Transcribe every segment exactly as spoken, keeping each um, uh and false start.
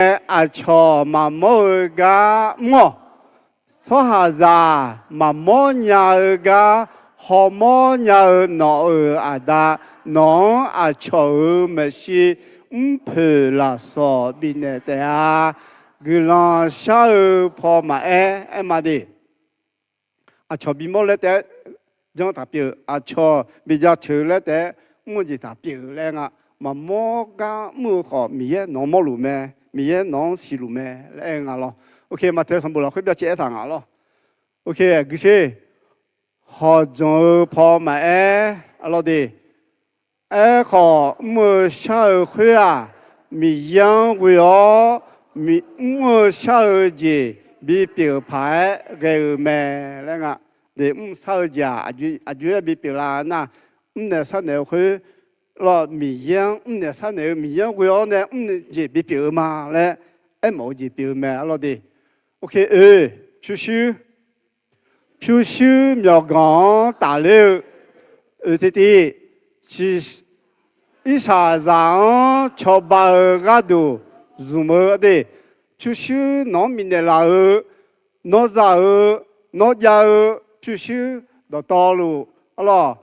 Aer, aqcawq maqmawr-eu gar mr-awq. Tsawrhaqzaq maqmawr nya-eu gar hawmawr nya-eu nawq-euq Aqda, nawq-anr aqcawq-euq maeqshi mrpoeq lafsawq bifnaeq taef-a. Guiqlanq shar-eu paw maqaer, aer ma de. Aqcawq bimawr laer taef-aer janr taq pyeuf-euq, aqcawq bijaceuq laer taef-aer mr-eu jeq taq pyeuf-euq laer nga. Maqmawr gar mr-eu khawf, Miqyaer nawq-anr mawrluf mae, Miqyaer nawq-anr siqluf mae laer aer-eu nga lawr. Ok, Maqtaeq sanqbof lafkhoer byacaev aertaq nga lawr. Ok, guisher. Hawqdzanq-eu paw maqaer, arlawr de. Aerkhawf, mr-eu shar-eu khoer-aq, Miqyaer-anr ghoe-awr, mr-eu shar-eu jeq bipyeuf-euq paq-aer ghae-eu mae laer nga. De, mr shar-eu jeq-aq, aqjox-aer bipyeuf la nar, mrnaeq sharnaeq-eu khoer, lawr, Miqyaer-anr mrnaeq sharnaeq-eu, Miqyaer-anr ghoe-awr nae mr jeq bipyeuf-eu ma laer aermawf-eu jeq pyeuf-eu mae, arlawr de. Ok, oe, pyurshuir, pyurshuir myawqganq-anr tafler-eu, oe, tiqtiv, Irsaqzaq-anr cawba-eu gharduq zmq-eu de, pyurshuir nawq-anr bifnaeq laf-eu, nawr za-eu, nawr jav-eu pyurshuir dawqtawvluf, arlawr,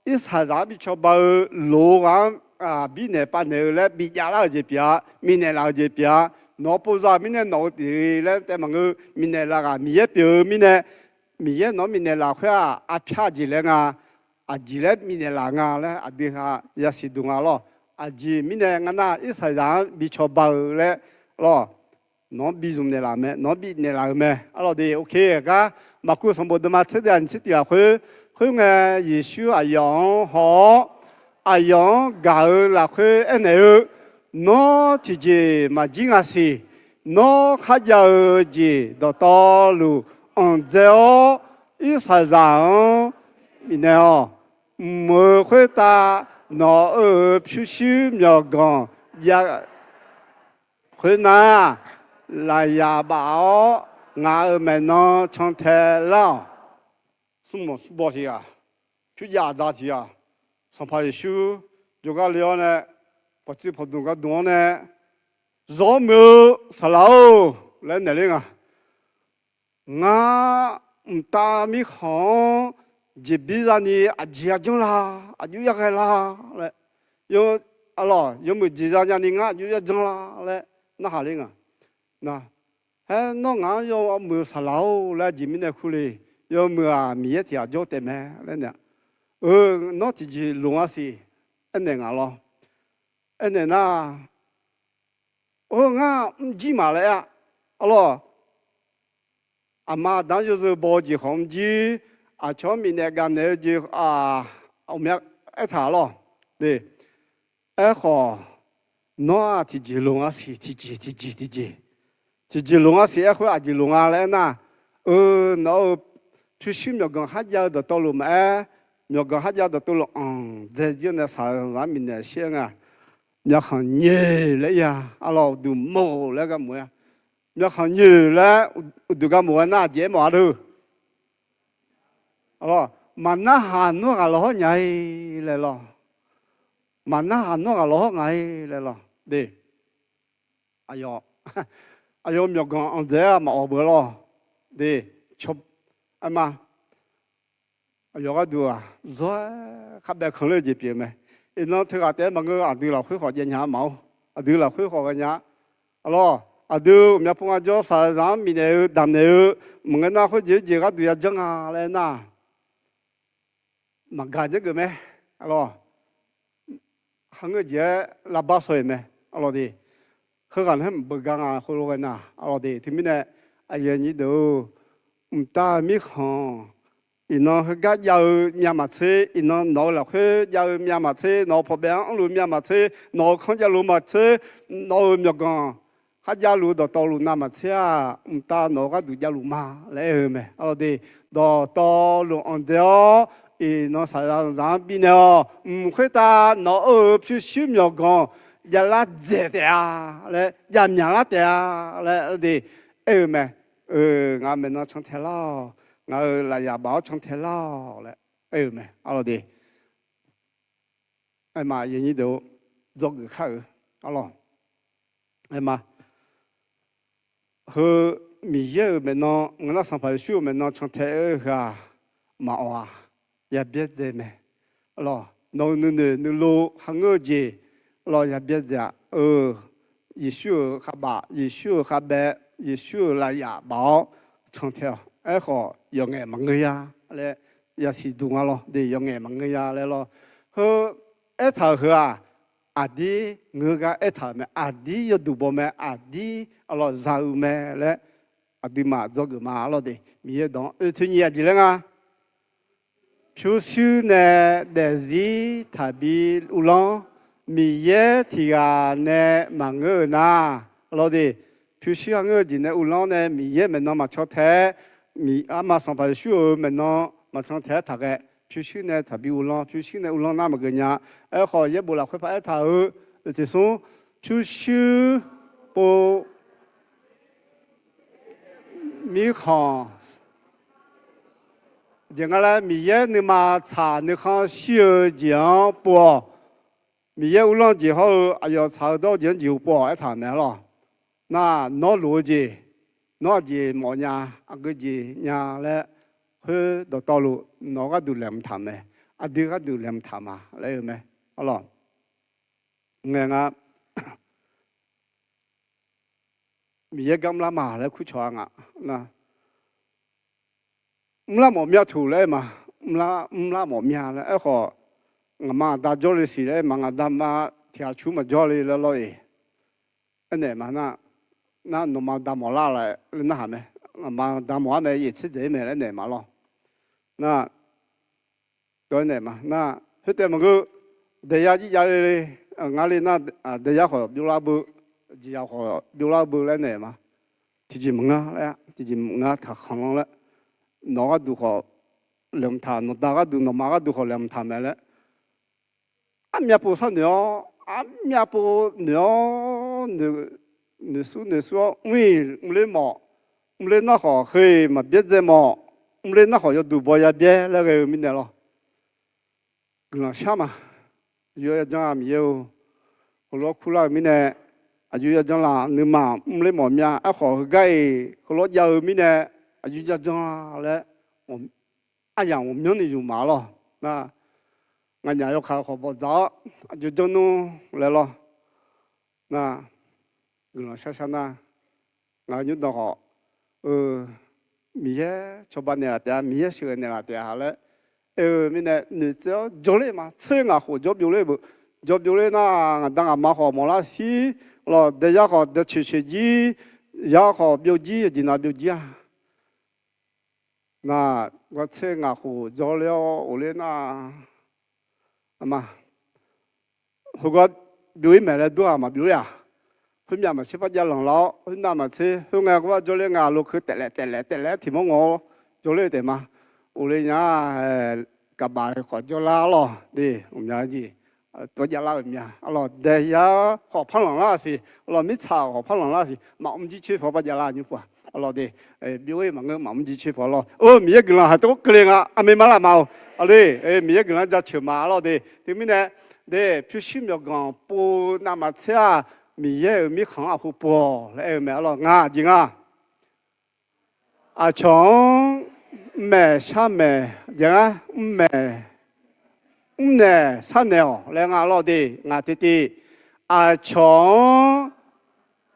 Irsaqzaq-anr bicawba-eu loq-eu ghaq-anr birnaeq pavnaeq-eu laer bijav lar-euq jeq pyeuf-a, bifnaeq laf-euq jeq pyeuf-a. Nawq-euq povzaq mirnae nawq-eu tiq laer taef maqngeur, bifnaeq laf ghaq Miqyaer pyeuf-eu mirnae, Miqyaer nawq-anr bifnaeq laf khoer-aq, arpyar jeq laer nga, aqjeq laer bifnaeq laf nga laer aqdui ha yasiq duq nga lawr. Aqjeq mirnae ngar nar Irsaqzaq-anr bicawba-eu laer, lawr, nawq-anr bizmq naeqlaf mae, nawq-anr bifnaeq laf-eu mae, arlawr de. Ok, gar Maqkuv sanqbof deuvma tser deuv-aq nyiq tser tiq lafkhoer, khoerngae Yeqsur aqyawf-anr haw-awr, aqyawf-anr gaq-eu lafkhoer aernaeq-eu, Nawr tiqjeq maqjir nga siq. Nawr kharjav-eu jeq dawqtawvluf anqdzae-awr, Irsaqzaq-anr bifnaeq-awq. Mq-euq khoertav nawq-euq pyurshuir myawqganq jav khoernar, lafyaq baf-awr ngaq-euq maeqnan cantae lar-awq. Smrmawf smrbaw tiq ghaq, pyurjav aqda tiq ghaq, Sanqpaq Yeqsur jawrgar le-awr nae, pawqtsuif pawqdmq gardmq-anr nae, Zawr muiq-eu saqlaq-or laer naeq ler nga. Ngar mqtav mirkhanq-anr jeqbir zani aqjeq ya janr la, aqjox ya ghae la laer, arlawr, yawmuiq jeq zanya ni ngar aqjox ya janr la laer narhaq ler nga. Aer, nawr ngaq-anr yawmuiq-eu saqlaq-or laer aqjeq mirnae kur le. Yawmuiq-aq Miqyaer tiq ghaq jawr taef mae laer naeq-a. Eu, nawr tiqjeq loq nga siq. Aernaeq ngaq lawr. Aernaeq nar, or, ngar mrjir maq laer-a. Arlawr, aqma aqda-anr yawzeu baw-eu jeq khawf mrjir, aqcawq-anr bifnaeq gaqnaeq-eu jeq, aqmya aertaq lawr. De, aerkhawf, nawr-aq tiqjeq loq nga siq, tiqjeq, tiqjeq, tiqjeq. Tiqjeq loq nga siq aerkhoer aqjeq loq nga laer aernar, eu, nawq-euq pyurshuir myawqganq kharjav-eu dawqtawvluf maqaer, myawqganq kharjav dawqtawvluf anqdzae jir-eu nae saqzanq-anr bifnaeq shaer nga. Myavkhanq nyoeq laer ir-a, arlawr, uqduq mawf-eu laer gar mawf-aer-a. Myavkhanq nyoeq laer uqduq gar mawf-aer nar aqjeq aermawf-a deuq. Arlawr, maqnarhaq nawr ghaq lawqhawr nya-ir laer lawr. Maqnarhaq nawr ghaq lawqhawr nga-ir laer lawr. De, aqyawf, aqyawf myawqganq anqdzae-a maqawq beu lawr. De, aerma, aqyawf gharduq-aq zawr-aer kharbaev kanqler-eu jeq pyeuf mae. Iqnan teughaq taef-aer maqngeur, aqdui lafkhoer khawf jav nya-a maqor. Aqdui lafkhoer khawf ghae nya-a. Arlawr, aqdui uqmya pov nga jawr saqzaq-anr bifnaeq-eu damqnaeq-eu maqngeur nar, khoerjeq-aer jeq gharduq yajanr nga laer nar, maqgaq janr geuf mae. Arlawr, kharngeur jeq-aer lavbar shaw-iq mae. Arlawr de, heughaq nae maqbeugar nga khoerlof ghae nar, arlawr de, teumirnae aqyuif aqnyir deuq-or, mqtav mirkhanq, iqnan heugar jav-eu myav maqtser, iqnan nawq-eu lafkhoer jav-eu myav maqtser, nawq-euq pawqbaef-anr anrluf myav maqtser, nawq-euq kanr javluf maqtser, nawq-euq myawqganq kharjav luf-eu dawqtawvluf navmaqtser-aq, mqtav nawq-eu gharduq javluf ma laer aer-eu mae. Arlawr de, dawqtawvluf anqdzae-awr, iqnan saqzaq zanqzaq-anr bifnaeq-awq. Mq khoertav nawq-euq pyurshuir myawqganq javlar dzaeq taef-a laer, javmyaq lar taef-a laer, arlawr de, aer-eu mae. Ngaq-euq maeqnan cantae lar-awq. Ngaq-euq lafyaq baf-awr cantae lar-awq laer aer-eu mae. Arlawr de, aerma, aqyuif aqnyir deuq-or, dzawgeuf kar-euq. Arlawr, aerma, heu Miqyaer-euq maeqnan, ngeur nar Sanqpaq Yeqsur-euq maeqnan cantae aer-eu heu-aq, maqawq-aq, yabyaerdzae mae. Arlawq, nawq-euq nuinoeq nuilov kharngeur-eu jeq, arlawq, yabyaerdzae-aq, eu, Yeqsur-euq khavbaf, Yeqsur-euq khavbaev, Yeqsur-euq lafyaf baf-awr cantae-awq. Aerkhawf, yawqngaef maqngeur ya laer yasiq duq nga lawr. De, yawqngaef maqngeur ya laer lawr. Heu aertaq-euq heu-aq, aqdir ngeur gar aertaq-euq mae, aqdir yawduq baw mae, aqdir arlawq za-eu mae laer aqduimaf dzawgeuf ma. Arlawq de, Miqyaer dawq-anr oe toenyiq aqjeq laer nga. Pyurshuir nae daefzir taqbi uvlanr, Miqyaer tiqghaq nae maqngeur-euq nar, arlawq de, pyurshuir kharngeur-eu jeq nae uvlanr nae Miqyaer maeqnan maqcan tae-aer, Miq, arma Sanqpaq Yeqsur-euq maeqnan maqcan tae-aer taqghae. Pyurshuir nae taqbi uvlanr, pyurshuir nae uvlanr nar maqgeuf nya. Aerkhawf, yaerbof lafkhoer paq-aer taq-euq, oeq teqsmr, pyurshuir pov mirkhanq jeq nga laer, Miqyaer nuima tsaq nuikhanr shir-eu jeq-anr pov-awq. Miqyaer uvlanr jeq hawr-eu aqyawf tsaq-eu dawr-eu jeq-anr jeqhu pov-awq aertaq-euq mae arlawq. Nar, nawr loq-eu jeq, nawr aqjeq mawf nya, aqgeu jeq nya laer, khoer dawqtawvluf nawq-eu gharduq laeqhmq taq mae, aqdui gharduq laeqhmq taq ma laer-eu mae arlawq. Ngaeq nga, Miqyaer gar mrlar ma laer kurcawq-a nga. Nar, mrlar mawf myav tuq laer aer ma. Mrlar, mrlar mawf myav laer aerkhawf, ngaqma aqda jawrle siq laer aer ma, ngaqda ma tiq ghaq cur maqjawr le laer lawr-eq. Aernaeq ma nar, nar nawqma da mawf lar laer narhaq mae. Ngaqma da mawf-ar mae, yaeq tser dzaeq-ir mae laer naeq ma lawr. Nar, dawq-aer naeq ma nar, khoertaev maqngeur, daeyar jir jav le le, ngar le nar, daeyar khawf byovlar beu, jeqzaq khawf byovlar beu laer naeq ma. Tiqjeq maqngeur laer, tiqjeq maqngeur taqkhanq lanr laer, nawq gharduq khawf laeqhmq taq, nawqda gharduq, nawqma gharduq khawf laeqhmq taq mae laer, armyav pov sharnoeq awr, armyav pov noeq awr, noeqsur noeqsur-awr, mr-iq mrler mawf, mrler nar khawf heu-iq maqbyaerdzae mawf, mrler nar khawf yawduq baw yabyaer laer ghae-eu mirnae lawr. Guiqlanq shar ma. Aqjox yajanr-a Miqyaer-or, heulof-aer kurlar-eu mirnae, aqjox yajanr laf nuima mrler mawf myav. Aerkhawf heugar-iq heulof-aer jav-eu mirnae, aqjox yajanr laer aryamq ghawqmyanrni zmq ma lawr. Nar, nganyaf yawkaq khawf bawqdzaq-awr aqjox janr nmr laer lawr. Nar, guiqlanq shar shar nar, ngaq-euq nymrdanq khawf, eu, Miqyaer cawba naeqlaf taef-a, Miqyaer sheuqghae naeqlaf taef-a laer aer-eu mirnae noeqtsaev-awr jawrler ma. Tser ngaq khof jawr byovler beu, jawr byovler nar, ngaqda ngaqma khawf mawqlar shir lawq, daeyar khawf daecoeq coeq jir, yar khawf byovjir, aqjeq nav byovjir-a. Nar, gawrtser ngaq khof jawrler-awr ghofler nar, aqma, heugar byov-ir maeq laer dur-aq maqbyov-ir-aq, khoermyav maqtser par jav lanqlar-awr, khoernav maqtser, khoerngae ghawrmar jawrler nga, lokeu taeflaef taeflaef taeflaef-aer tiq mawr ngawr-awr jawrler-eu taef ma. Ghofle nya, kaqbaf khawf jawrlar lawq de, ghawqmya jeq, tov javlar-euq mya lawq, daeyar khawf par lanqlar siq lawq, mirtsaq khawf par lanqlar siq, maqmr jir coer paw par javlar nymr pov-aq lawq de. Byov-ir maqngeur, maqmr jir coer paw lawq. Or, Miqyaer guiqlanq haq tov keuvle nga, aqmeq ma laf ma-awq. Aqle, Miqyaer guiqlanq jaceuq ma lawq de. Teumirnae, de, pyurshuir myawqganq pov navmaqtser-aq, Miqyaer-euq mirkhanq-anr aqkhoer pov-awq laer aer-eu mae lawq. Ngaq jeq nga. Aqcawq-anr mrmaeq sharmaeq jav ngar, mrmaeq, mrnaeq sharnaeq-awq laer nga lawr de. Ngaq tiqtiv, aqcawq-anr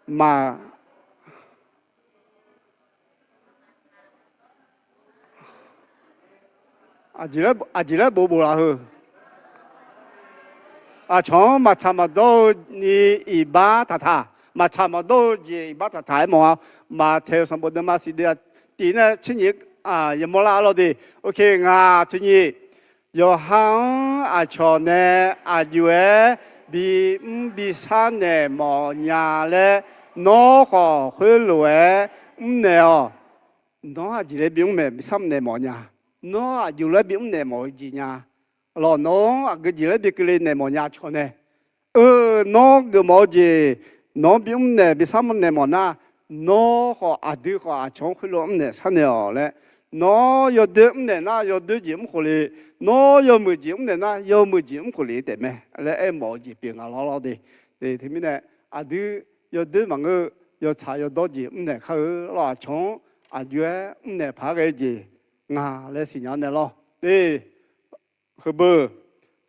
maq Aqjeq laer bof bof laf heu. Aqcawq-anr maqtsaq maqdawr-eu ni iqbax taqtaq, maqtsaq maqdawr-eu jeq iqbax taqtaq aermawf-a. Maqtaeq-eu sanqbof deuvma siq deuv-aq, tiq nae tser nyiq yamawr lar lawr de. Ngaq teunyiq, yawqha-anr aqcawq nae aqjox-aer bimr bisar naeq mawf nya laer, nawr khawf khoerlof-aer mrnaeq-awq. Nawr aqjeq laer bimr naeq bisar naeq mawf nya. Nawr aqjox laer bimr naeq mawf-eu jeq nya. Lawq, nawq-anr aqgeu jeq laer bi keuvle naeq mawf nya cawq nae. Eu, nawr geufmawf-eu jeq, nawq-anr bimr naeq bisar mrnaeq mawf nar, nawr khawf aqdui khawf aqcawq-anr khoerlof mrnaeq sharnaeq-awq laer, nawr yawdoer mrnaeq nar yawdoer jeq mr khofle, nawr yawmuiq jeq mrnaeq nar yawmuiq jeq mr khofle taef mae laer aermawf-eu jeq pyeuf nga lawr lawr de. Teumirnae aqdui yawdoer maqngeur-eu yawtsaq yawdawr jeq mrnaeq kar-eu lawr, aqcawq-anr aqjox-aer mrnaeq paq-aer ghae-eu jeq nga laer siqnya-awr nae lawr. Te, heubeu,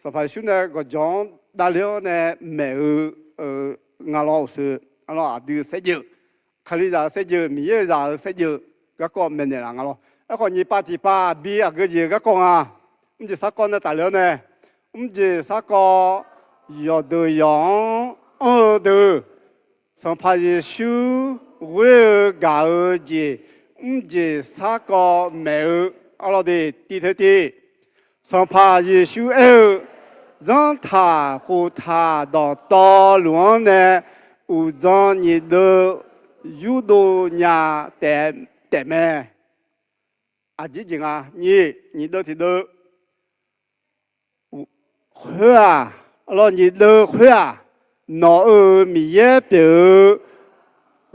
Sanqpaq Yeqsur nae gawqjawq-anr davler-awr nae maeq-eu nga lawr, uqshoe, arlawr, aqdui saerjeuq, Kalizaq-euq saerjeuq, Miqyaer-euq zaq-euq saerjeuq, garkawv maeqnaeq laf nga lawr. Aerkhawf, nyiq pav tiq pav bi aqgeu jeq garkawv nga. Mrjeq sarkawv nae tafle-awr nae, mrjeq sarkawv yawqdeuq yawq-anr anr-eu deuq, Sanqpaq Yeqsur ghoer-eu gaq-eu jeq, mrjeq sarkawv maeq-eu, arlawr de, tiv teu tiv. Sanqpaq Yeqsur aer-eu, zanrtaq khoftaq dawqtawvluf-anr nae uqdzan nyiq deuv yurdov nya taef mae. Aqjeq jeq nga, nyiq, nyiq deuv tiq deuv khoer-aq, arlawr, nyiq deuv khoer-aq, nawq-euq Miqyaer pyeuf-eu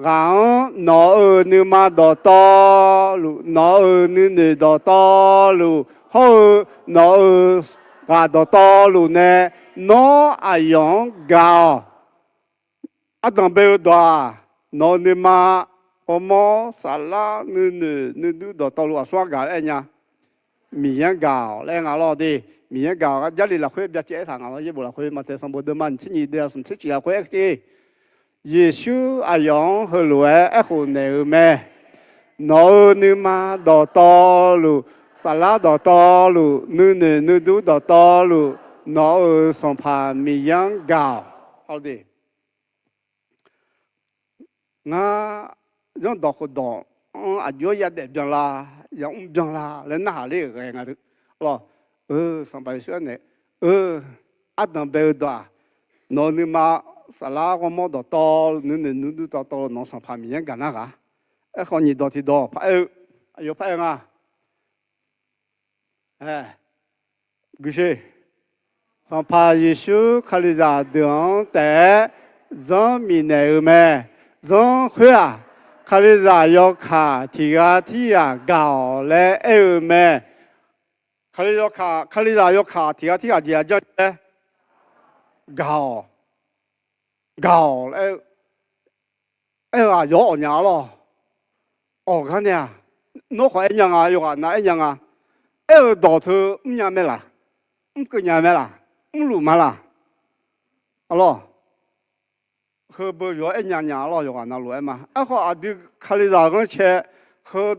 ghaq-anr nawq-euq nuima dawqtawvluf, nawq-euq nuinoeq dawqtawvluf hawr-eu nawq-euq ghaq dawqtawvluf nae nawr aqyawf-anr gaq-awq. Ardanq bae-eu dawq-aq, nawq-euq nuima, ghawrmawr, saflar, nuinoeq nuidur dawqtawvluf aqsur-anr gaq laer aer nya. Miqyaer-anr gaq-awq laer aer nga lawr de. Miqyaer-anr gaq-awq. Jarlif lafkhoer byacaev aertaq nga lawr. Yaerbof lafkhoer, Maqtaeq sanqbof deuvma nyiq tser nyiq deuv-aq smq tser cif lafkhoer aer tser, Yeqsur aqyawf-anr heulof-aer aerkhof naeq-euq mae. Nawq-euq nuima dawqtawvluf, saflar dawqtawvluf, nuinoeq nuidur dawqtawvluf, nawq-euq Sanqpaq Miqyaer-anr gaq-awq. Ngar zanrdawq khofdawq-anr aqjox-aer yadaef byanlar, yamr byanlar laer narhaq ler-euq ghae nga. Lawr, Sanqpaq Yeqsur aernaeq-eu, ardanq bae-eu dawq-aq, nawq-euq nuima, saflar ghawrmawr dawqtawvluf, nuinoeq nuidur dawqtawvluf nawq-euq Sanqpaq Miqyaer-anr gaq nar ghaq. Aerkhawf, nyiq dawq tiq dawq par aer-eu, aqyawf par aer nga. Guisher. Sanqpaq Yeqsur Kalizaq deuq-anr taef-aer zanr bifnaeq-euq mae. Zanr khoer-aq, Kalizaq yawkaq tiq ghaq tirghaq gaq-awq laer aer-eu mae. Kalizaq yawkaq tiq ghaq tirghaq jeq-aq janr laer gaq-awq. Gaq-awq laer aer-eu aqyawf-anr awq nya-a lawr. Awq gar nae-aq, nawr khawf aer nya nga, yawqghaq nav aer nya nga. Aer-eu dawq teu mrnya mae laq? Mrkeuv nya mae laq? Mrluf ma laq? Arlawr, heubeu yawq-anr aer nya nya-a lawr, yawqghaq navluf-aer ma. Aerkhawf, aqdui Kalizaq ghanrcae heu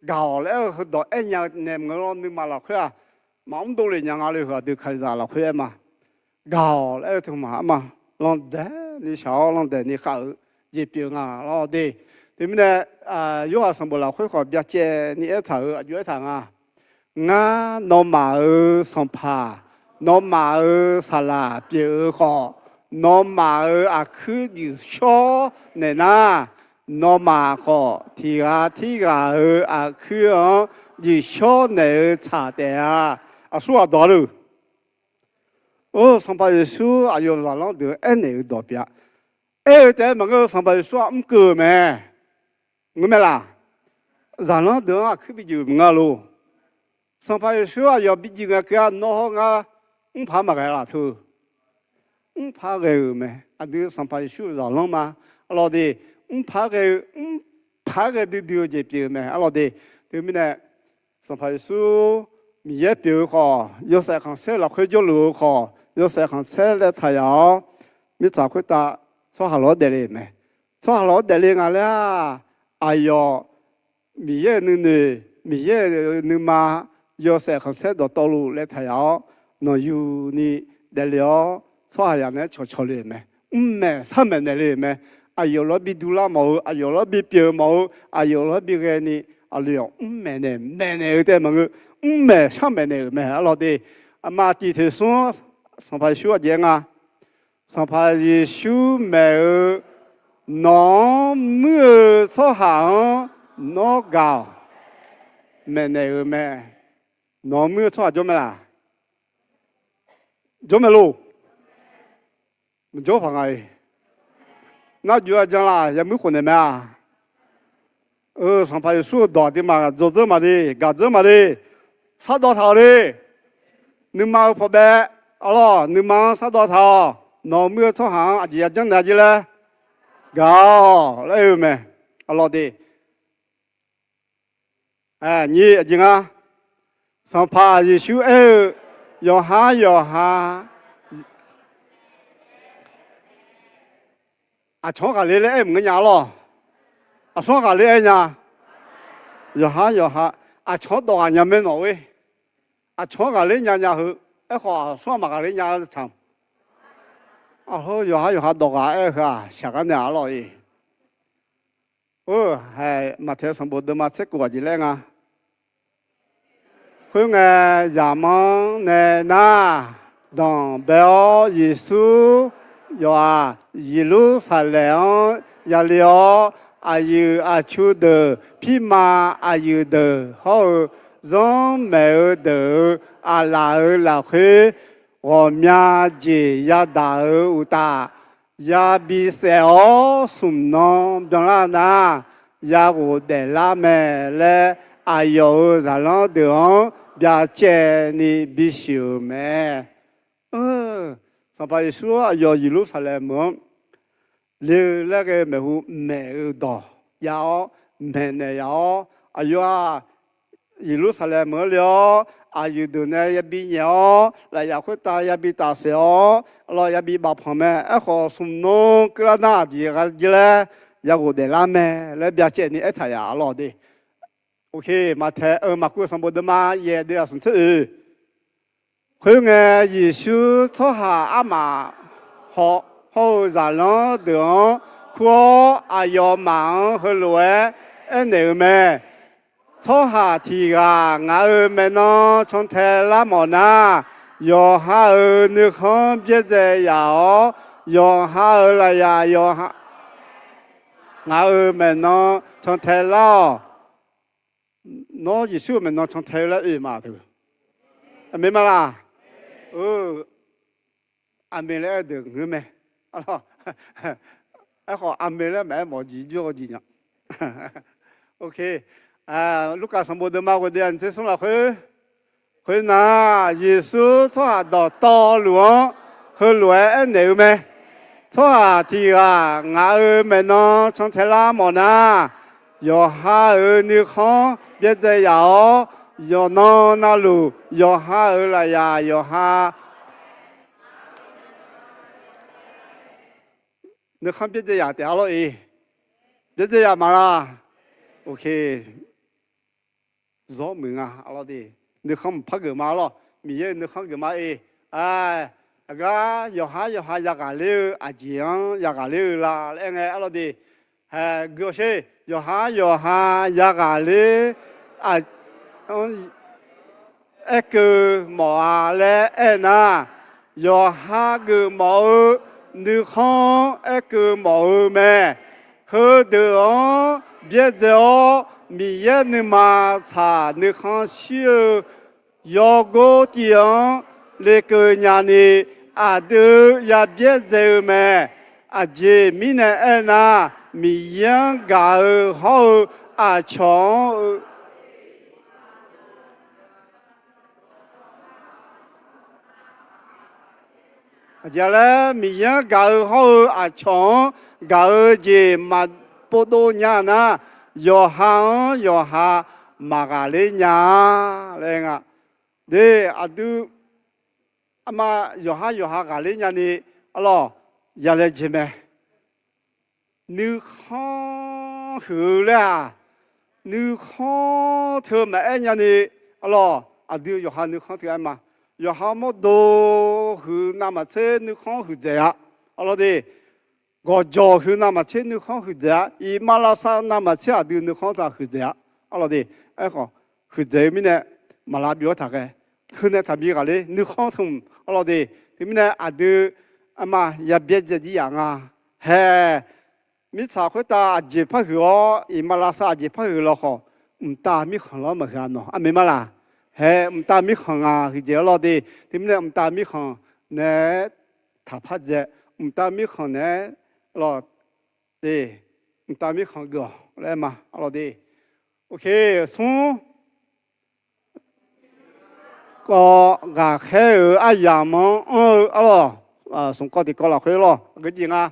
gaq-awq laer aer-eu heudawq aer nya naeq maqngeur lawr, nuima lafkhoer-aq, maqmr dovle nya nga le heu aqdui Kalizaq lafkhoer aer ma. Gaq-awq laer aer-eu teumaf arma, landaeq ni shaq-awr landaeq ni khav-eu jeq pyeuf nga lawr de. Teumirnae, Yorhaq sanqbof lafkhoer khawf byacaevni aertaq-euq aqjox aertaq nga. Ngar nawmaf-euq Sanqpaq, nawmaf-euq saqlaq pyeuf-eu khawf, nawmaf-euq aqkuir juif shawr naeq nar, nawmaf khawf tiq ghaq tirghaq-euq aqkuir-anr juif shawr naeq-eu tsaq taef-a. Aqsur ghaq dawq-a le. Or, Sanqpaq Yeqsur aqyawf zaqlanr deuq-anr aernaeq-eu dawq pyeuf-a. Aer-eu taef-aer maqngeur-eu, Sanqpaq Yeqsur-aq mrkeuv-euq mae. Ngeur mae laq? Zaqlanr deuq-anr aqkuir bijuif maqnga lor. Sanqpaq Yeqsur aqyawf bijuif ngae keuv-a, nawr hawr ngar mrpaq maqghae laf teu. Mrpaq ghae-euq mae. Aqdui Sanqpaq Yeqsur-euq zaqlanr ma. Arlawr de, mrpaq ghae-eu, mrpaq ghae duidui-eu jeq pyeuf-eu mae. Arlawr de, teumirnae Sanqpaq Yeqsur Miqyaer pyeuf-eu khawf, yawshaef khanqsaer lafkhoer jawrluf-eu khawf, yawshaef khanqsaer laer taq yaf-awr, mirtsaq khoertav tsawrhaq lof-aer daefle-euq mae. Tsawrhaq lof-aer daefle nga laer-aq, aqyawf Miqyaer-euq nuinoeq, Miqyaer-euq nuima, yawshaef khanqsaer dawqtawvluf laer taq yaf-awr, nawqyuni daefle-awr tsawrhaqzaq naeq-aer cawqcawq le-euq mae. Mrmaeq sharmaeq naeq le-euq mae. Aqyawf lof-aer bi durlar mawf-eu, aqyawf lof-aer bi pyeuf mawf-eu, aqyawf lof-aer bi ghaeni, aqlaf-awr mrmaeq naeq maeqnaeq-eu taef maqngeur, mrmaeq sharmaeq naeq-euq mae. Arlawr de, aqma tiq teq smr-anr Sanqpaq Yeqsur aqjeq-aer nga. Sanqpaq Yeqsur maeq-eu, nawq-anr muir-eu tsawrhaq-anr nawr gaq-awq. Maeqnaeq-euq mae. Nawq-anr muir-eu tsawrhaq jawr mae laq? Jawr mae lor. Maqjawr paq nga-iq. Nar juv-a janr laf, yamuir khof naeq mae-a. Eu, Sanqpaq Yeqsur-euq dawq aqduimaf dzawdzeur maqde, gaqdzeur maqde, shardawv taq-awq le. Nuima-eu pawqbae, arlawr, nuima-anr shardawv taq-awq. Nawq-euq muir-eu tsawrhaq-anr aqjeq yajanr naeq-a jeq laer. gaq-awq laer aer-eu mae. Arlawr de. Nyiq aqjeq nga. Sanqpaq Yeqsur aer-eu, yawqhar yawqha aqcawq-anr ghaqler laer aer maqngeur nya arlawr. Aqsur-anr ghaqler aer nya. Yawqhar yawqha aqcawq-anr dawq ghaq nya mae nawq-e. Aqcawq-anr ghaqler nya nya heu, aerkhawf aqsur-anr maqghaqler nya tsaq. Aqheu yawqhar yawqha dawq ghaq aer-eu heu-aq shaq gar nae arlawr-e. Maqtaeq sanqbof deuvma tser kof aqjeq laer nga. Khoerngae, zaqmanr nae nar, danqbae-awr Yeqsur yawf-aq, Yeqlursaqlaeq-anr yale-awr, aqyuif aqtsu deuq, pirma aqyuif deuq hawr-eu, zanrmaeq-eu deuq-euq aqlaf-euq lafkhoer, ghawqmya jeq yadaq-euq uqtaf, yabi saef-awr smq nan byanlar nar, yaghof daeflar mae laer, aqyawf-euq zaqlanr deuq-anr byacaevni bisiq-euq mae. Sanqpaq Yeqsur aqyawf Yeqlursaqlaeq meuq-anr le-eu laer ghae-eu maeqhu maeq-eu dawq jav-awr, maeqnaeq yaf-awr, aqyawf-aq, Yeqlursaqlaeq meuq-anr le-awr, aqyuif deuq nae yabi nyaef-awr, lafyaf khoertav yabi tafsaef-awr, arlawr yabi bafpanq mae. Aerkhawf, smq nan keuvlar nar aqjeq gha jir laer, yaghof daeflar mae laer byacaevni aertaq yaf arlawr de. Maqtaeq-eu maqkuv sanqbof deuvma yaeq deuv-aq smq tser oeq. Khoerngae, Yeqsur tsawrhaq armaf haw hawr-eu zaqlanr deuq-anr kur-awr, aqyawfmaf-anr heulof-aer aernaeq-eu mae. Tsawrhaq tiq ghaq ngaq-euq maeqnan cantae lar mawf nar, yawqha-euq nuikhanr byaerdzae yaf-awr, yawqha-euq lafyaf yawqha ngaq-euq maeqnan cantae lar-awq. Nawr Yeqsur-euq maeqnan cantae-eu laer oe ma teu. Aqmeq ma laq? Aqmeq laer aer-eu deuq ngeur mae. Aerkhawf, aqmeq laer maqaer mawf jeq jawr-eu jeq nya. Lurkaf sanqbof deuvma ghoe deuv-aq nyiq tser smr lafkhoer, khoernar, Yeqsur tsawrhaq dawqtawvluf-anr heulof-aer aernaeq-eu mae. Tsawrhaq tiq ghaq ngaq-euq maeqnan cantae lar mawf nar, yawqha-euq nuikhanr byaerdzae yaf-awr, yawqnan navluf yawqha-euq lafyaf yawqha nuikhanr byaerdzae yaf taef arlawr-e. Byaerdzae yaf ma laq? Zawr muiq nga arlawr de. Nuikhanr maqpar geuf ma arlawr. Miqyaer-euq nuikhanr geuf ma-e. Aqgar yawqhar yawqha yaghaq ler-eu aqjeq-anr yaghaq ler-eu la laer aer ngae arlawr de. Hae, guiawsher, yawqhar yawqha yaghaq ler-a, aerkeuv mawf-a laer aernar, yawqha geufmawf-eu nuikhanr-anr aerkeuv mawf-eu mae. Heudeuq-anr byaerdzae-awr, Miqyaer nuima tsaq nuikhanr shir-eu yawgor tiv-anr lekeuv nyani, aqdui yabyaerdzae-eu mae. Aqjeq mirnae aernar, Miqyaer-anr gaq-eu hawr-eu aqcawq-anr Aqjeq laer Miqyaer-anr gaq-eu hawr-eu aqcawq-anr gaq-eu jeq maqpov dov nya nar, yawqha-anr yawqha maqghaqler nya-a laer nga. De, aqdui, arma yawqha yawqha ghaqler nyani arlawr yalaejae mae. Nuikhanr huiq-eu laer-aq, nuikhanr teu maqaer nyani arlawr, aqdui yawqha nuikhanr teu aer ma. Yawqha mawrdo huiq navmaqtser nuikhanr huiqdzaeq-a. Arlawr de, gawqjawq huiq navmaqtser nuikhanr huiqdzaeq-a. Iqmalavshav navmaqtser aqdui nuikhanr taq huiqdzaeq-a. Arlawr de, aerkhawf, huiqdzaeq-eu mirnae maqlav byov-aer taq ghae. Teunae taqbi ghaqler nuikhanr teu arlawr de. Teumirnae aqdui arma yabyaerdzae jir yaf nga. Hae, mirtsaq khoertav aqjeq par huiq-awr, iqmalavshav aqjeq par huiq lawkhawf, mqtav mirkhanq lawr maqhuiq-a nawq. Aqmeq ma laq? Hae, mqtav mirkhanq nga huiqdzaeq arlawr de. Teumirnae mqtav mirkhanq naeq-aer taqpar dzae, mqtav mirkhanq naeq-aer lawr de, mqtav mirkhanq geuf-awq laer ma arlawr de. Smr kawv ghaqkhaer-euq aryamq-anr anr-eu arlawr, smq kawv tiqkawv lafkhoer lawr, aqgeu jeq nga.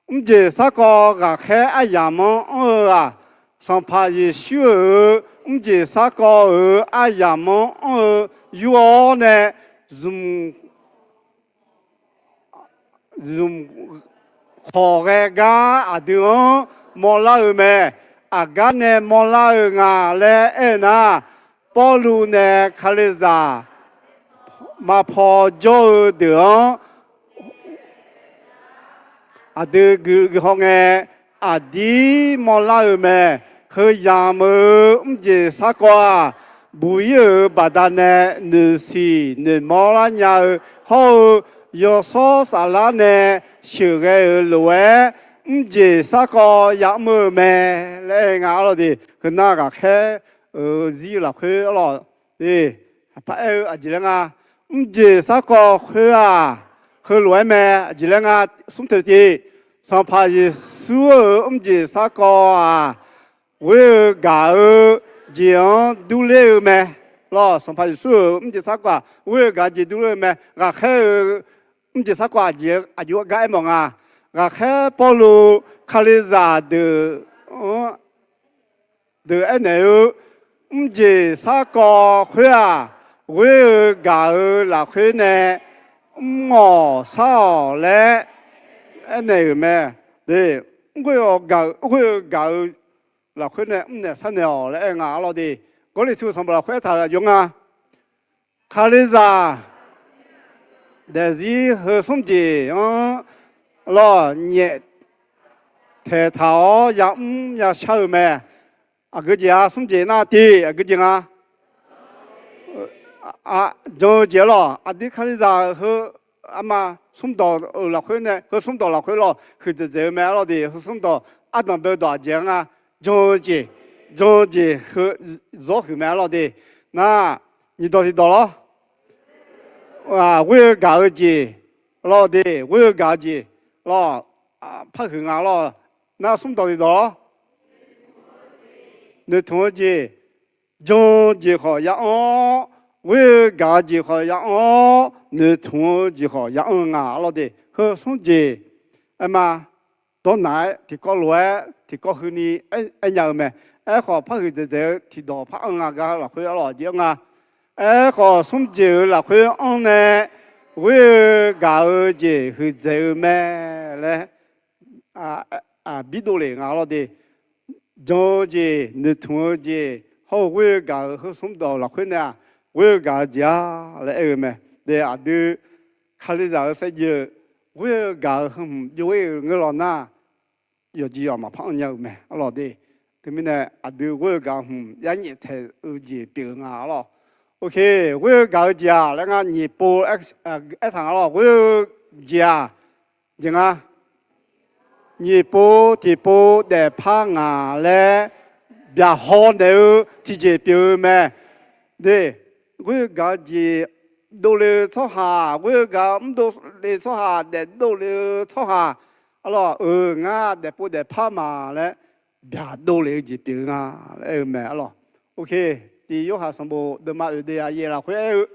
Mrjeq sarkawv ghaqkhaer aryamq-anr anr-eu-aq, Sanqpaq Yeqsur-euq mrjeq sarkawv-euq aryamq-anr anr-eu yur-awr nae, zmq zmq khawq ghae gar aqdui-anr mawrlar-eu mae. Aqgar nae mawrlar-eu nga laer aer-eu nar, Pawrluv nae Kalizaq maqpaw jawr-eu deuq-anr aqdui guihaw ngae, aqdir mawrlar-eu mae. Heuzamq-euq mrjeq sarkawv-aq, buq-ir-euq baqdanae noeqsiq noeqmawr lar nya-eu hawr-eu, yawshawr saflar nae sheuqghae-euq lof-aer, mrjeq sarkawv ya'mr-eu mae laer aer nga arlawr de. Heunar ghaqkhaer-euq zir lafkhoer arlawr de, aqpar aer-eu aqjeq laer nga. Mrjeq sarkawv khoer-aq, heulof-aer mae, aqjeq laer nga, smr teu tiv, Sanqpaq Yeqsur-euq mrjeq sarkawv-aq, ghoer-eu gaq-eu jeq-anr durler-eu mae. Lawr, Sanqpaq Yeqsur-euq mrjeq sarkawv-aq, ghoer-eu gaq-eu jeq durler-eu mae. Ghaqkhaer-eu mrjeq sarkawv aqjeq aqjox gar aermawf nga. Ghaqkhaer Pawrluv Kalizaq deuq-anr deuq aernaeq-eu, mrjeq sarkawv khoer-aq, ghoer-eu gaq-eu lafkhoer nae mr-awq shar-awq laer aernaeq-euq mae. Mrghoer-eu gaq-eu lafkhoer nae mrnaeq sharnaeq-awq laer aer nga arlawr de. Gawrliqtu sanqbof lafkhoer aertaq-euq aqjox nga. Kalizaq daefzir heu smr jeq-anr lawr nyaef taeqtaq-awr ya'mr yashar-eu mae. Aqgeu jeq-a smr jeq nar tiv, aqgeu jeq nga. Jan-eu jeq-a lawr, aqdui Kalizaq heu arma smrdawq-euq lafkhoer nae, heu smrdawq lafkhoer lawr huiqdzaeq dzaeq-eu mae arlawr de. Heu smrdawq ardanq bae-eu dawq aqjeq-a nga. Jan-eu jeq, jan-eu jeq heu zawr huiq mae arlawr de. Nar, nyiqdawq tiqdawq lawr. Ghoer-eu gaq-eu jeq lawr de, ghoer-eu gaq-eu jeq lawr, parhuiq nga lawr. Nar smrdawq tiqdawq lawr. Noeqtmq-eu jeq, jan-eu jeq khawf ya'anr-awr, ghoer-eu gaq-eu jeq khawf ya'anr-awr, noeqtmq-eu jeq khawf ya'anr-eu nga arlawr de. Heu smr jeq, aerma, dawrnaq-aer tiqkawv lof-aer tiqkawv huini aernya-eu mae. Aerkhawf parhuiq dzaeqdzaeq-eu tiqdawq par anr nga gar lafkhoer arlawr jeq anr nga. Aerkhawf smr jeq-euq lafkhoer anr nae ghoer-eu gaq-eu jeq huiqdzaeq-eu mae laer bidov lef nga arlawr de. Jan-eu jeq, noeqtmq-eu jeq hawr-eu ghoer-eu gaq-eu heu smrdawq lafkhoer nae-aq, ghoer-eu gaq-eu jeq-a laer aer-eu mae. De aqdui Kalizaq-euq saevdzeuf ghoer-eu gaq-eu heu hmq byov-ir-euq ngeur lawr nar, yawqjeq yawq maqpar anr nya-euq mae arlawr de. Teumirnae aqdui ghoer-eu gaq-eu hmq yar nyaef taeq-eu jeq pyeuf-eu nga arlawr. Oke, ghoer-eu gaq-eu jeq-aq laer ngar nyiq pov aertaq nga lawr. Ghoer-eu jeq-aq jeq nga. Nyiq pov tiqpov daefpar ngaq laer byaqhaw naeq-eu tiqjeq pyeuf-eu mae. De, ghoer-eu gaq-eu jeq dovle-eu tsawrhaq, ghoer-eu gaq-eu mrdovle tsawrhaq, daefdovle-eu tsawrhaq, arlawr-euq ngar daefpov daefpar ma laer byaqdov lef-eu jeq pyeuf-eu nga laer aer-eu mae arlawr. Oke, tiq Yorhaq sanqbof deuvma oeq deuv-aq yaeq lafkhoer aer-eu,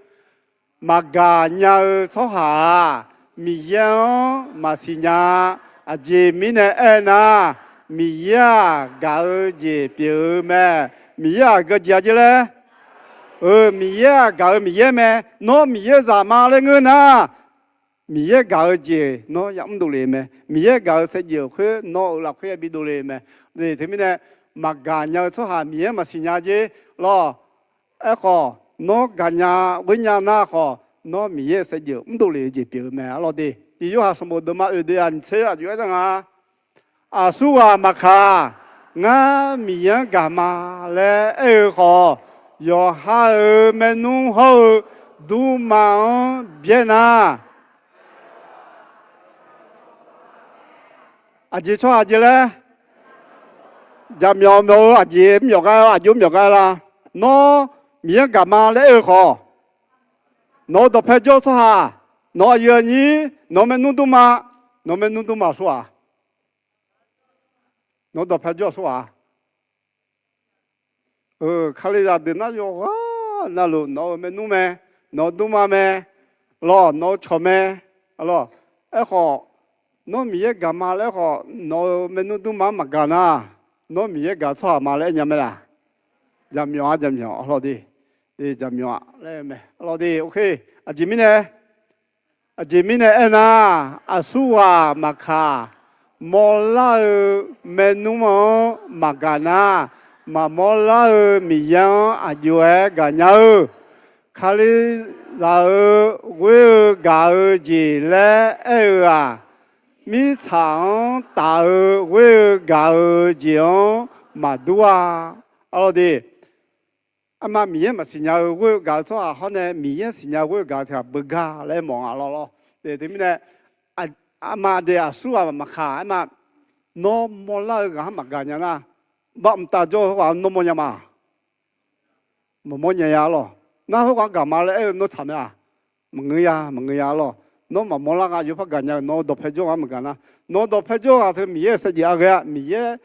maqgaq nya-eu tsawrhaq-aq, Miqyaer-anr maqsiq nya-a. Aqjeq mirnae aernar, Miqyaer-aq gaq-eu jeq pyeuf-eu mae. Miqyaer-aq gaq-eu jeq-a jeq laer, Miqyaer-aq gaq-eu Miqyaer mae. Nawr Miqyaer zaq ma laer ngeur nar, Miqyaer gaq-eu jeq nawr yamr dovle-eu mae. Miqyaer gaq-eu saevdzeuf khoer nawr-euq lafkhoer yabi dovle-eu mae. Teumirnae maqgaq nya-eu tsawrhaq Miqyaer maqsiq nya jer lawr. Aerkhawf nawr gaqnya ghoernya nar khawf, nawr Miqyaer-euq saevdzeuf mrdovle-eu jeq pyeuf-eu mae arlawr de. Tiq Yorhaq sanqbof deuvma oeq deuv-aq nyiq tser aqjox aer-a nga. Aqsurghaq maqkaq, ngar Miqyaer-anr gaq ma laer aer-eu khawf, yawqha-euq maernmr hawr-eu dmrma-anr byaer nar, aqjeq tsawrhaq jeq laer, jaqmyawf myawf-eu aqjeq mr myawf gar, aqjox mr myawf gar la. Nawr Miqyaer-anr gaq ma laer aer-eu khawf, nawq-eu dawqpae jawr-eu tsawrhaq, nawq-eu aqyuif aqnyir, nawq-eu maernmr dmrma, nawq-eu maernmr dmrma aqsurghaq, nawq-eu dawqpae jawr aqsurghaq, Kalizaq deuq nar yawqghaq navluf nawq-euq maernmr mae, nawq-eu dmrma mae, lawr nawq-eu cawq mae, lawr. Aerkhawf Nawr Miqyaer gaq ma laer khawf, nawq-euq maernmr dmrma-anr maqgaq nar, nawr Miqyaer gaq-eu tsawrhaq ma laer aer nya mae laq? Jaqmyawf-a, jaqmyawf, arlawr de. Jaqmyawf-a laer mae, arlawr de. Aqjeq mirnae, aqjeq mirnae aernar, aqsurghaq maqkaq, mawrlar-eu maernmr-anr maqgaq nar, maqmawr lar-eu Miqyaer-anr aqjox-aer gaqnya-eu, Kalizaq-euq ghoer-eu gaq-eu jeq laer aer-eu-aq, mirtsaq-anr taf-eu ghoer-eu gaq-eu jeq-anr maqdur-a. Arlawr de, arma Miqyaer maqsiq nya-eu ghoer-eu gaq-eu tsawrhaq hawr nae Miqyaer siqnya ghoer-eu gaq-eu tiq ghaq beugar laer mawf nga lawr lawr. Teumirnae, arma de aqsurghaq maqkaq aerma, nawr mawrlar-eu ghaq-anr maqgaq nya nar, bavmq tav jawr-eu khoerghaq-anr nawr mawrnya ma. Maqmawr nya ya lawr. Nar khoerghaq-anr gaq ma laer aer-eu nawr tsaq mae-aq? Maqngeur ya, maqngeur ya lawr. Nawr maqmawr lar nga, yawpar gaqnya-euq nawr-eu dawqpae jawr ghaq-anr maqgaq nar, nawq-eu dawqpae jawr ghaq teu Miqyaer-euq saevdzeuf aqghae-a, Miqyaer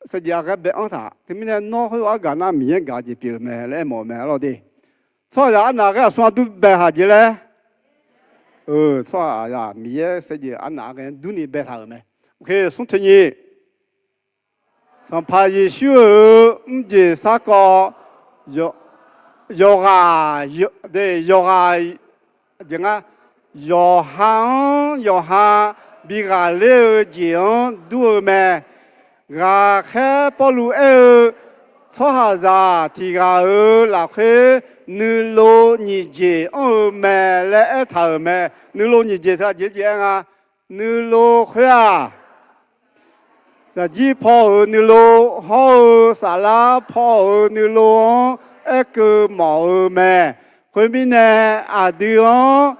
saevdzeuf aqghae bae-anr taq. Teumirnae nawr khoerghaq-anr gaq nar Miqyaer gaq jeq pyeuf-eu mae laer aermawf-eu mae, arlawr de. Tsawrhaqzaq arnavghae aqsur-anr dur bae haq jeq laer, tsawrhaqzaq Miqyaer saevdzeuf arnavghae durni baetaq-euq mae. Smr teunyi, Sanqpaq Yeqsur-euq mrjeq sarkawv, yawqghaq, yawqghaq, nga, yawqha-anr yawqha bi ghaqler-eu jeq-anr dur-eu mae. Ghaqkhaer Pawrluv aer-eu, tsawrhaqzaq tiq ghaq-euq lafkhoer nuilov nyiq jeq anr-eu mae laer aertaq-euq mae. Nuilov nyiq jeq teu aqjeq jeq aer nga. Nuilov khoer-aq, shaqjir paw-euq nuilov hawr-eu saflar paw-euq nuilov-anr aerkeuv mawf-eu mae. Khoermirnae, aqdui-anr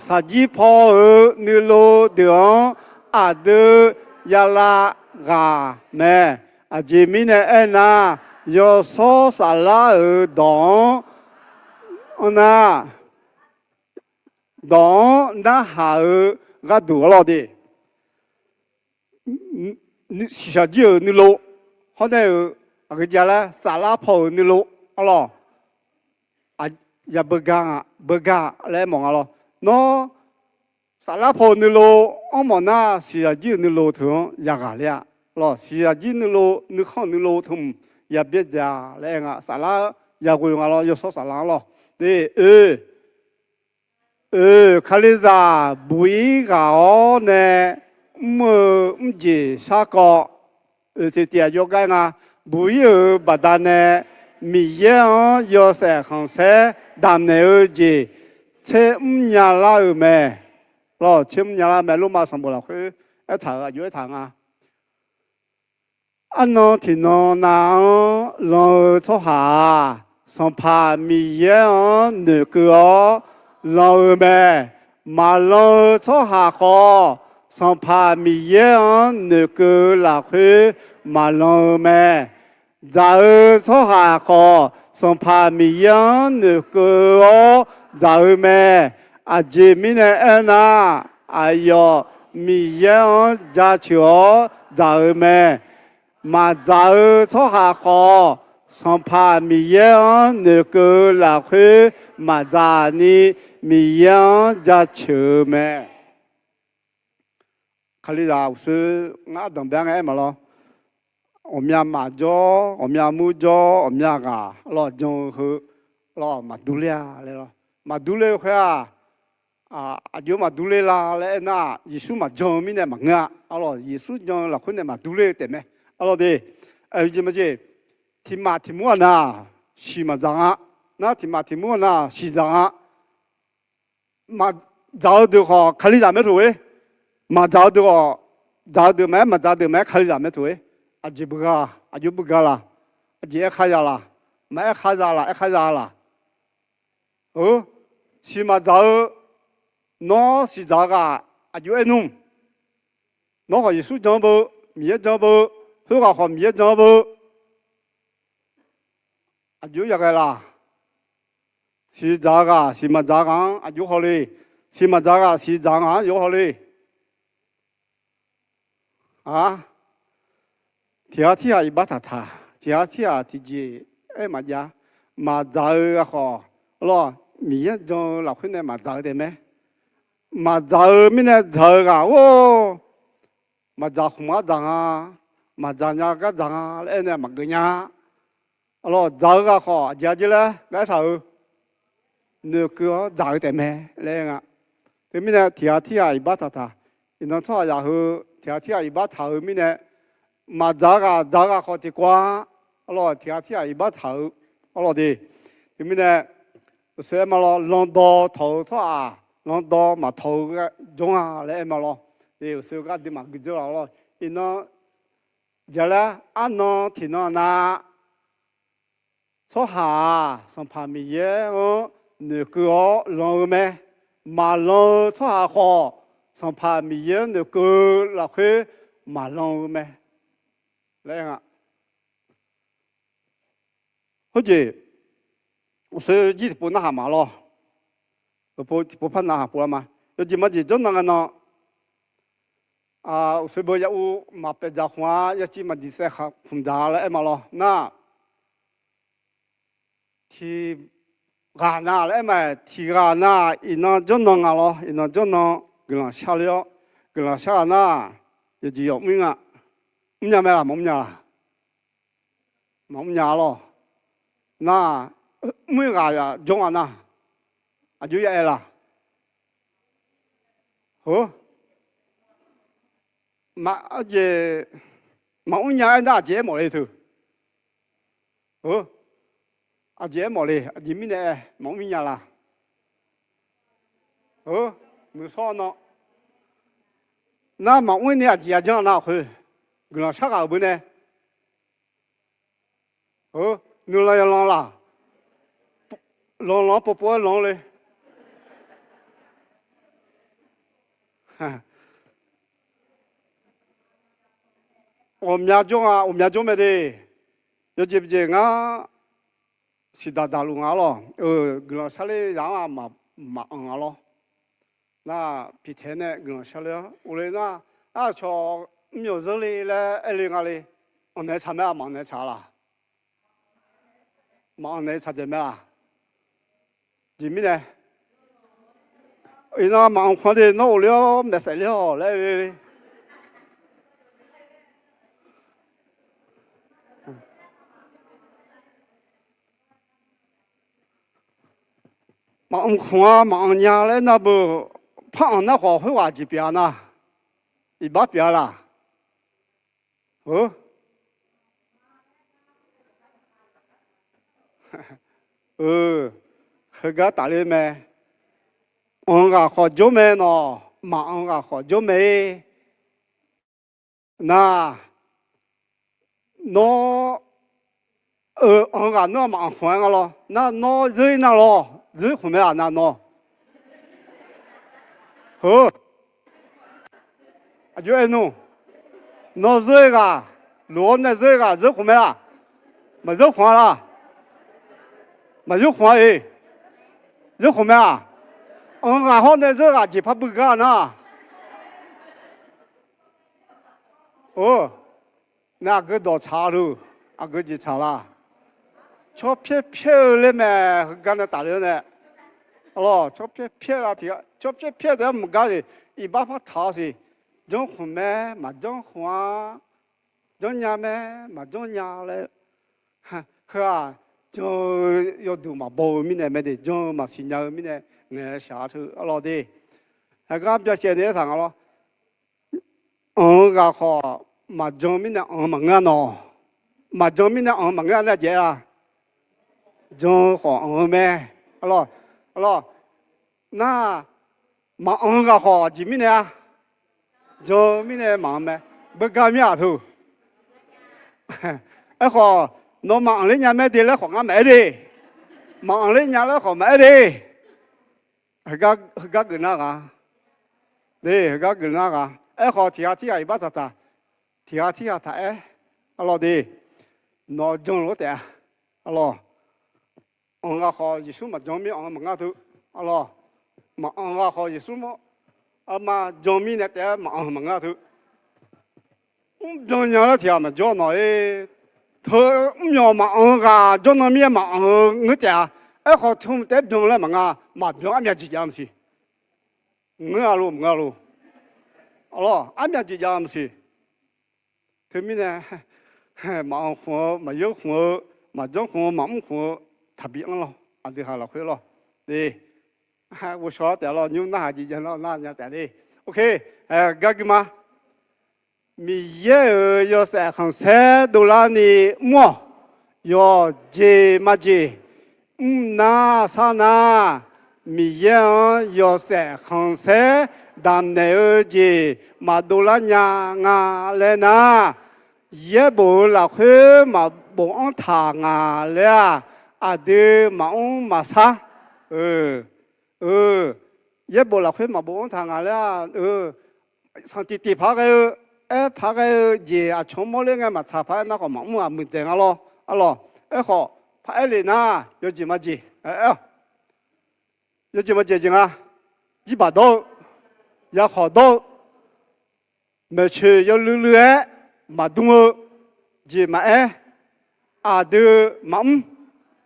shaqjir paw-euq nuilov deuq-anr aqdui yalav ghaq mae. Aqjeq mirnae aernar, yawshawr saflar-euq dawq-anr, anr nar, dawq-anr narhaq-eu gharduq arlawr de. Siqshaqjir-euq nuilov hawr nae-euq aqgeujeq laer saflar paw-euq nuilov arlawr, ya beugar, beugar laer mawf nga lawr. Nawr saflar paw-eu nuilov anrmawf nar, siqshaqjir-euq nuilov teu-anr yaghaq ler-a. Lawr, siqshaqjir nuilov, nuikhanr nuilov teu hmq ya byaerdzae-a laer aer nga. Saflar yaghoe nga lawr, yawshawr saflar-anr lawr. De, oe, oe, Kalizaq buq-ir ghaq-awr nae mr-eu mrjeq sharkawv, oe, tiqtiq aqjox gar nga. Buq-ir-euq baqdanae Miqyaer-anr yawshaef khanqsaer damqnaeq-eu jeq tser mrnya lar-euq mae. Lawr, tser mrnya lar mae. Lormav sanqbof lafkhoer aertaq-euq aqjox aertaq nga. Arnan tiqnan nav-anr lan-eu tsawrhaq-aq, Sanqpaq Miqyaer-anr noeqkeuv-awr lan-eu mae. Maqlan-eu tsawrhaq khawf, Sanqpaq Miqyaer-anr noeqkeuv-eu lafkhoer maqlan-eu mae. Dzaq-eu tsawrhaq khawf, Sanqpaq Miqyaer-anr noeqkeuv-awr dzaq-eu mae. Aqjeq mirnae aernar, aqyawf Miqyaer-anr jaceuq-awr dzaq-eu mae. Maqdzaq-eu tsawrhaq khawf, Sanqpaq Miqyaer-anr noeqkeuv-eu lafkhoer maqdzaq ni, Miqyaer-anr jaceuq-eu mae. Kalizaq uqshoe ngar ardanq bya ngae aer maqlawr. Ghawqmya maqjawr, ghawqmya murjawr, ghawqmya ghaq lawr jan-eu heu lawr maqdur ler-a laer lawr. Maqdur ler-eu khoer-aq, aqjox maqdur ler la laer aernar, Yeqsur maqjan-eu mirnae maqngeur-a. Arlawr, Yeqsur jan-eu lafkhoer nae maqdur ler-eu taef mae. Arlawr de, jeq majeq, tiqmaf tiqmur-aq nar, siq maqdzaq nga. Nar tiqmaf tiqmur-aq nar siqdzaq nga. Maqdzaq-eu deuq khawf Kalizaq mae teu-e. Maqdzaq-eu deuq khawf, dzaq-eu deuq maqaer, maqdzaq-eu deuq maqaer, Kalizaq mae teu-e. Aqjeq beugar, aqjox beugar la? Aqjeq aerkhar ya la? Maqaer khar za la, aerkhar za la? Siq maqdzaq-eu, nawr siqdzaq-eu ghaq aqjox aer nmr. Nawr khawf Yeqsur jan-anr beu, Miqyaer jan-anr beu, khoerghaq khawf Miqyaer jan-anr beu. Aqjox yaghae la? Siqdzaq-eu ghaq siq maqdzaq-eu ghaq-anr aqjox haw le. Siq maqdzaq-eu ghaq siqdzaq-eu ghaq-anr yawf haw le. A, tiq ghaq tirghaq iqbax taqtaq, tiq ghaq tirghaq tiqjeq aer maqjav. Maqdzaq-eu ghaq khawf, lawr, Miqyaer jan-eu lafkhoer nae maqdzaq-eu taef mae. maqdzaq-eu mirnae dzaq-eu ghaq-or, maqdzaq khmq-anr dzaq nga, maqdzaq nya gar dzaq nga laer aer nae maqgeuf nya. Arlawr, dzaq-eu ghaq khawf aqjeq-a jeq laer gar aertaq-euq, noeqkeuv-awr dzaq-eu taef mae laer aer nga. Teumirnae tiqghaq tirghaq iqbax taqtaq, iqnan tsawrhaqzaq heu tiqghaq tirghaq iqbax taq-eu mirnae, maqdzaq-eu ghaq dzaq-eu ghaq khawf tiqkawv-a, arlawr, tiqghaq tirghaq iqbax taq-eu, arlawr de. Teumirnae uqshoe aer ma lawr, landawv tawq-eu tsawrhaq landawv maqtawq-eu jawr nga laer aer ma lawr. Uqshoe gar duimaf gui dzeur laf lawr. Iqnan jaqlaer arnan tiqnan nav tsawrhaq-aq, Sanqpaq Miqyaer-anr noeqkeuv-awr lan-eu mae. Maqlan-eu tsawrhaq khawf, Sanqpaq Miqyaer-anr noeqkeuv-eu lafkhoer maqlan-eu mae laer aer nga. Khoerjeq, uqshoe jir tiqpov narhaq ma lawr. Tiqpov par narhaq pov lar ma. Yawjeq majeq jawrnan ngae nan, uqshoe beu yaruv maqpaef dzaq khmq-a, yaciv maqdiq saev khmq dzaq laer aer ma lawr nar, tiqghaq nav laer aer ma-aq, tiqghaq nav iqnan jawrnan nga lawr, iqnan jawrnan guiqlanq sharler-awr, guiqlanq shar ghaq nar, yawjeq yawf mr nga, mrnya mae laf maqmr nya laq? Maqmr nya lawr. Nar, mr-ir ghaq jawr nga nar, aqjox ya aer laq? Heuq, maq, aqjeq, maqmr nya aer nar aqjeq aermawf le teu. Heuq, aqjeq aermawf le, aqjeq mirnae aer maqmr nya laq? Heuq, muiqshawr nan, nar maqmr-ir ni aqjeq ya janr nar khoer, guiqlanq shar ghaq-euq beu nae. Heuq, nuilan ya lan laq? Lanlan-anr povpov-aer lan le. Ghawqmya jawr nga, ghawqmya jawr mae de. Yawjeq jeq ngar siqdaq daqluf nga lawr. Guiqlanq sharler zaq-anr-aq maqanq nga lawr. Nar, piqtaeq nae guiqlanq sharler-awr uvle nar, arcawq mr yawq zeur le laer aer le nga le. Anq naeq-aer tsaq mae-aq, maqanq naeq-aer tsaq laq? Maqanq naeq-aer tsaq dzaeq mae laq? Jeq mirnae, iqnan maqanq khmq-a de, nawr uvle-awr maeqsaef ler-awq laer aer le. Maqanq khmq-a, maqanq nya laer aer nar beu, par anq nar khawf khoerghaq jeq pyeuf-a nar, iqbax pyeuf-a laq? Heuq, heugar tafler mae. Anq ghaq khawf jawr mae nawq, maqanq ghaq khawf jawr mae-ir. Nar, nawr, anq ghaq nawr maqanq khmq-aer nga lawr. Nar, nawr zeur-ir nar lawr, zeur khmq mae-aq nar nawr? Heuq, aqjox aer nmr. Nawr zeur-ir ghaq, lof-awr nae zeur-ir ghaq zeur khmq mae-aq? Maqzeur khmq-a laq? Maqzeur khmq-a-iq? Zeur khmq mae-aq? Anq ghaq hawr nae zeur ghaq jeq par bui gar nar. Or, nae aqgeu dawqtsaq luf, aqgeu jeq tsaq laq? Tsawrpyaer pyaer-eu ler mae, heugar nae tafler-awr nae. Arlawr, tsawrpyaer pyaer-eu la tiq ghaq, tsawrpyaer pyaer taef-aer maqgar-iq, iqbax par taq-awr siq. Janr khmq mae, maqjanr khmq-a. Janrnya mae, maqjanrnya laer. Heu-aq, jan-eu yawduq maqbaw-eu mirnae mae de, jan-eu maqsiq nya-eu mirnae ngaeq-eu shaq-a teu arlawr de. Heugar byacaevni aertaq nga lawr. Anq-eu ghaq khawf maqjan mirnae anq-eu maqngeur-a nawq. Maqjan mirnae anq-eu maqngeur-a nar jaev-a. Jan-eu khawf anq-eu mae. Arlawr, nar, maqanq-eu ghaq khawf aqjeq mirnae-a? Jan-eu mirnae maqanq mae. Beugar mir-aq teu. Aerkhawf, nawmaf anqler nya mae de laer khawf ngar maqaer de. Maqanqler nya laer khawf maqaer de. Heugar geuf nar ghaq. De, heugar geuf nar ghaq. Aerkhawf tiq ghaq tirghaq iqbax taqtaq, tiq ghaq tirghaq taq-aer. Arlawr de, nawq jan lof-aer taef-a. Arlawr, anq ghaq khawf Yeqsur maqjan mir anq-eu maqngar teu. Arlawr, maqanq ghaq khawf Yeqsur ma jan mirnae taef-aer maqanq maqngar teu. Mrbyan nya laer tiq ghaq maqjawr nawq-ir. Teu mrmyawq maqanq-eu ghaq jawrnan mir-aer maqanq-eu ngeur taef-a. Aerkhawf teu taef-aer byan laer maqnga, maqbyan armyav jeq jav maqsiq. Ngeur-a lo, maqngeur-a lo. Arlawr, armyaq jeq jav-a maqsiq. Teumirnae, maqanr khmq-eu, maqyeur khmq-eu, maqjanr khmq-eu, maqmr khmq-eu, taqbi anr lawr. Aqdui haq lafkhoer lawr. Ghovshaw lar taef lawr, nymr narhaq jeq jav nar nar nya taef le. Ok, gar gui ma. Miqyaer-euq yawshaef khanqsaer dovlarni mr-awq. Yawqjeq majeq mr nar sar nar, Miqyaer-anr yawshaef khanqsaer damqnaeq-eu jeq maqdov lar nya nga laer nar, yaerbof-euq lafkhoer maqbof anr taq nga laer-aq, aqdui maqmr maqshar. Yaerbof lafkhoer maqbof anr taq nga laer-aq, sanqtiq tiq paq ghae-eu, aer paq ghae-eu jeq aqcawq-anr mawrler ngae maqtsaq paq-aer nar khawf maqmr-aq muiqdzaeq nga lawr. Arlawr, aerkhawf paq-aer lef nar yawjeq majeq, yawjeq majeq jeq nga. Jirbaq dawr-eu, yakhawf dawr-eu, maeqtsoeq yawluiv luiv-aer maqdm-eu jeq maqaer, aqdui maqmr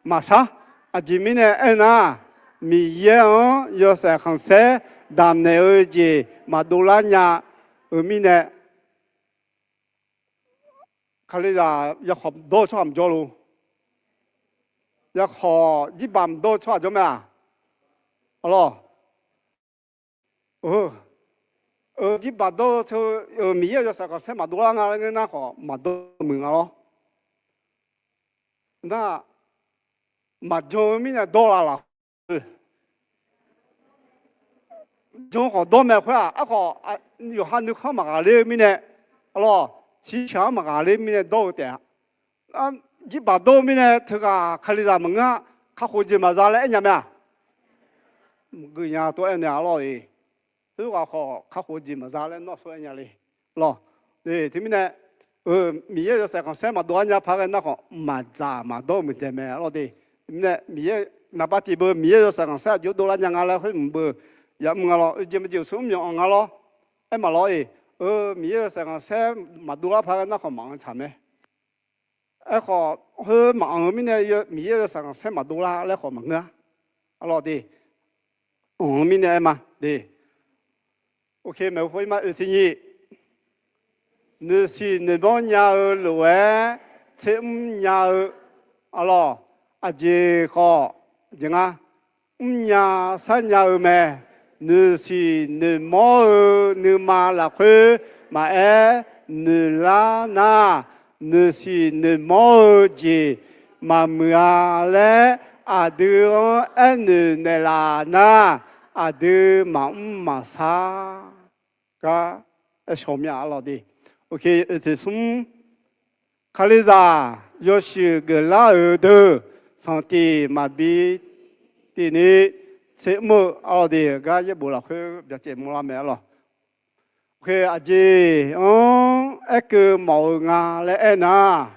maqshar. Aqjeq mirnae aernar, Miqyaer-anr yawshaef khanqsaer damqnaeq-eu jeq maqdov lar nya-eu mirnae, Kalizaq yakhawf dawr-eu tsawrhaq maqjawr lo. Yakhawf jirbaq maqdawr-eu tsawrhaq jawr mae-aq. Arlawr, jirbaq dawr-eu teu, Miqyaer-euq yawshaef khanqsaer maqdov lar nga laer ngeur nar khawf maqdawr muiq nga lawr. Nar, maqjan-eu mirnae dawr la laf-eu jan khawf dawr mae khoer-aq, aerkhawf yawqha nuikhanr maqghaqler-eu mirnae, arlawr, ciqcaq-anr maqghaqler mirnae dawr-eu taef-a. Jirbaq dawr-eu mirnae teughaq Kalizaq maqngeur-a, kakhof jeq maqza laer aernya mae-aq. Maqgui nya tov-aer nae arlawr-iq, khoerghaq khawf kakhof jeq maqza laer nawr sawr-aer nya le. Lawr, teumirnae, Miqyaer yawshaef khanqsaer maqdov lar nya paq ghae nar khawf maqdzaq maqdawr-eu muiqdzaeq mae arlawr de. Mirnae Miqyaer naqba tiq beu Miqyaer yawshaef khanqsaer aqjox dovlar nya nga laer khoer mq beu yamr nga lawr, oeqjeq maqjeq uqshoe mr myawq anq nga lawr. Aer maqlawr-iq, Miqyaer yawshaef khanqsaer maqdov lar paq ghae nar khawf maqanr tsaq mae. Aerkhawf khoer maqanr-eu mirnae Miqyaer yawshaef khanqsaer maqdov lar laer khawf maqngeur-a. Arlawr de, anr-eu mirnae aer ma de. Ok, maeqhu paw ir ma oe tser nyir. Noeqsiq noeqmawr nya-eu lof-aer tser mr nya-eu, arlawr, aqjeq khawf jeq nga, mrnya sharnya-eu mae. Noeqsiq noeqmawr-eu nuima lafkhoer maqaer, noeqlar nar, noeqsiq noeqmawr-eu jeq maqmuiq-a laer aqdui-anr aernoeq naeqlaf nar, aqdui maqmr maqshar gar aer shaw mir-a arlawr de. Ok, oe tser smr. Kalizaq yawshuif geuflar-euq deuq sanqtif maqbi tif ni tser mr-eu arlawr de, gar yaerbof lafkhoer byacaev mawrlar mae arlawr. Khoer aqjeq-anr aerkeuv mawf-eu nga laer aernar,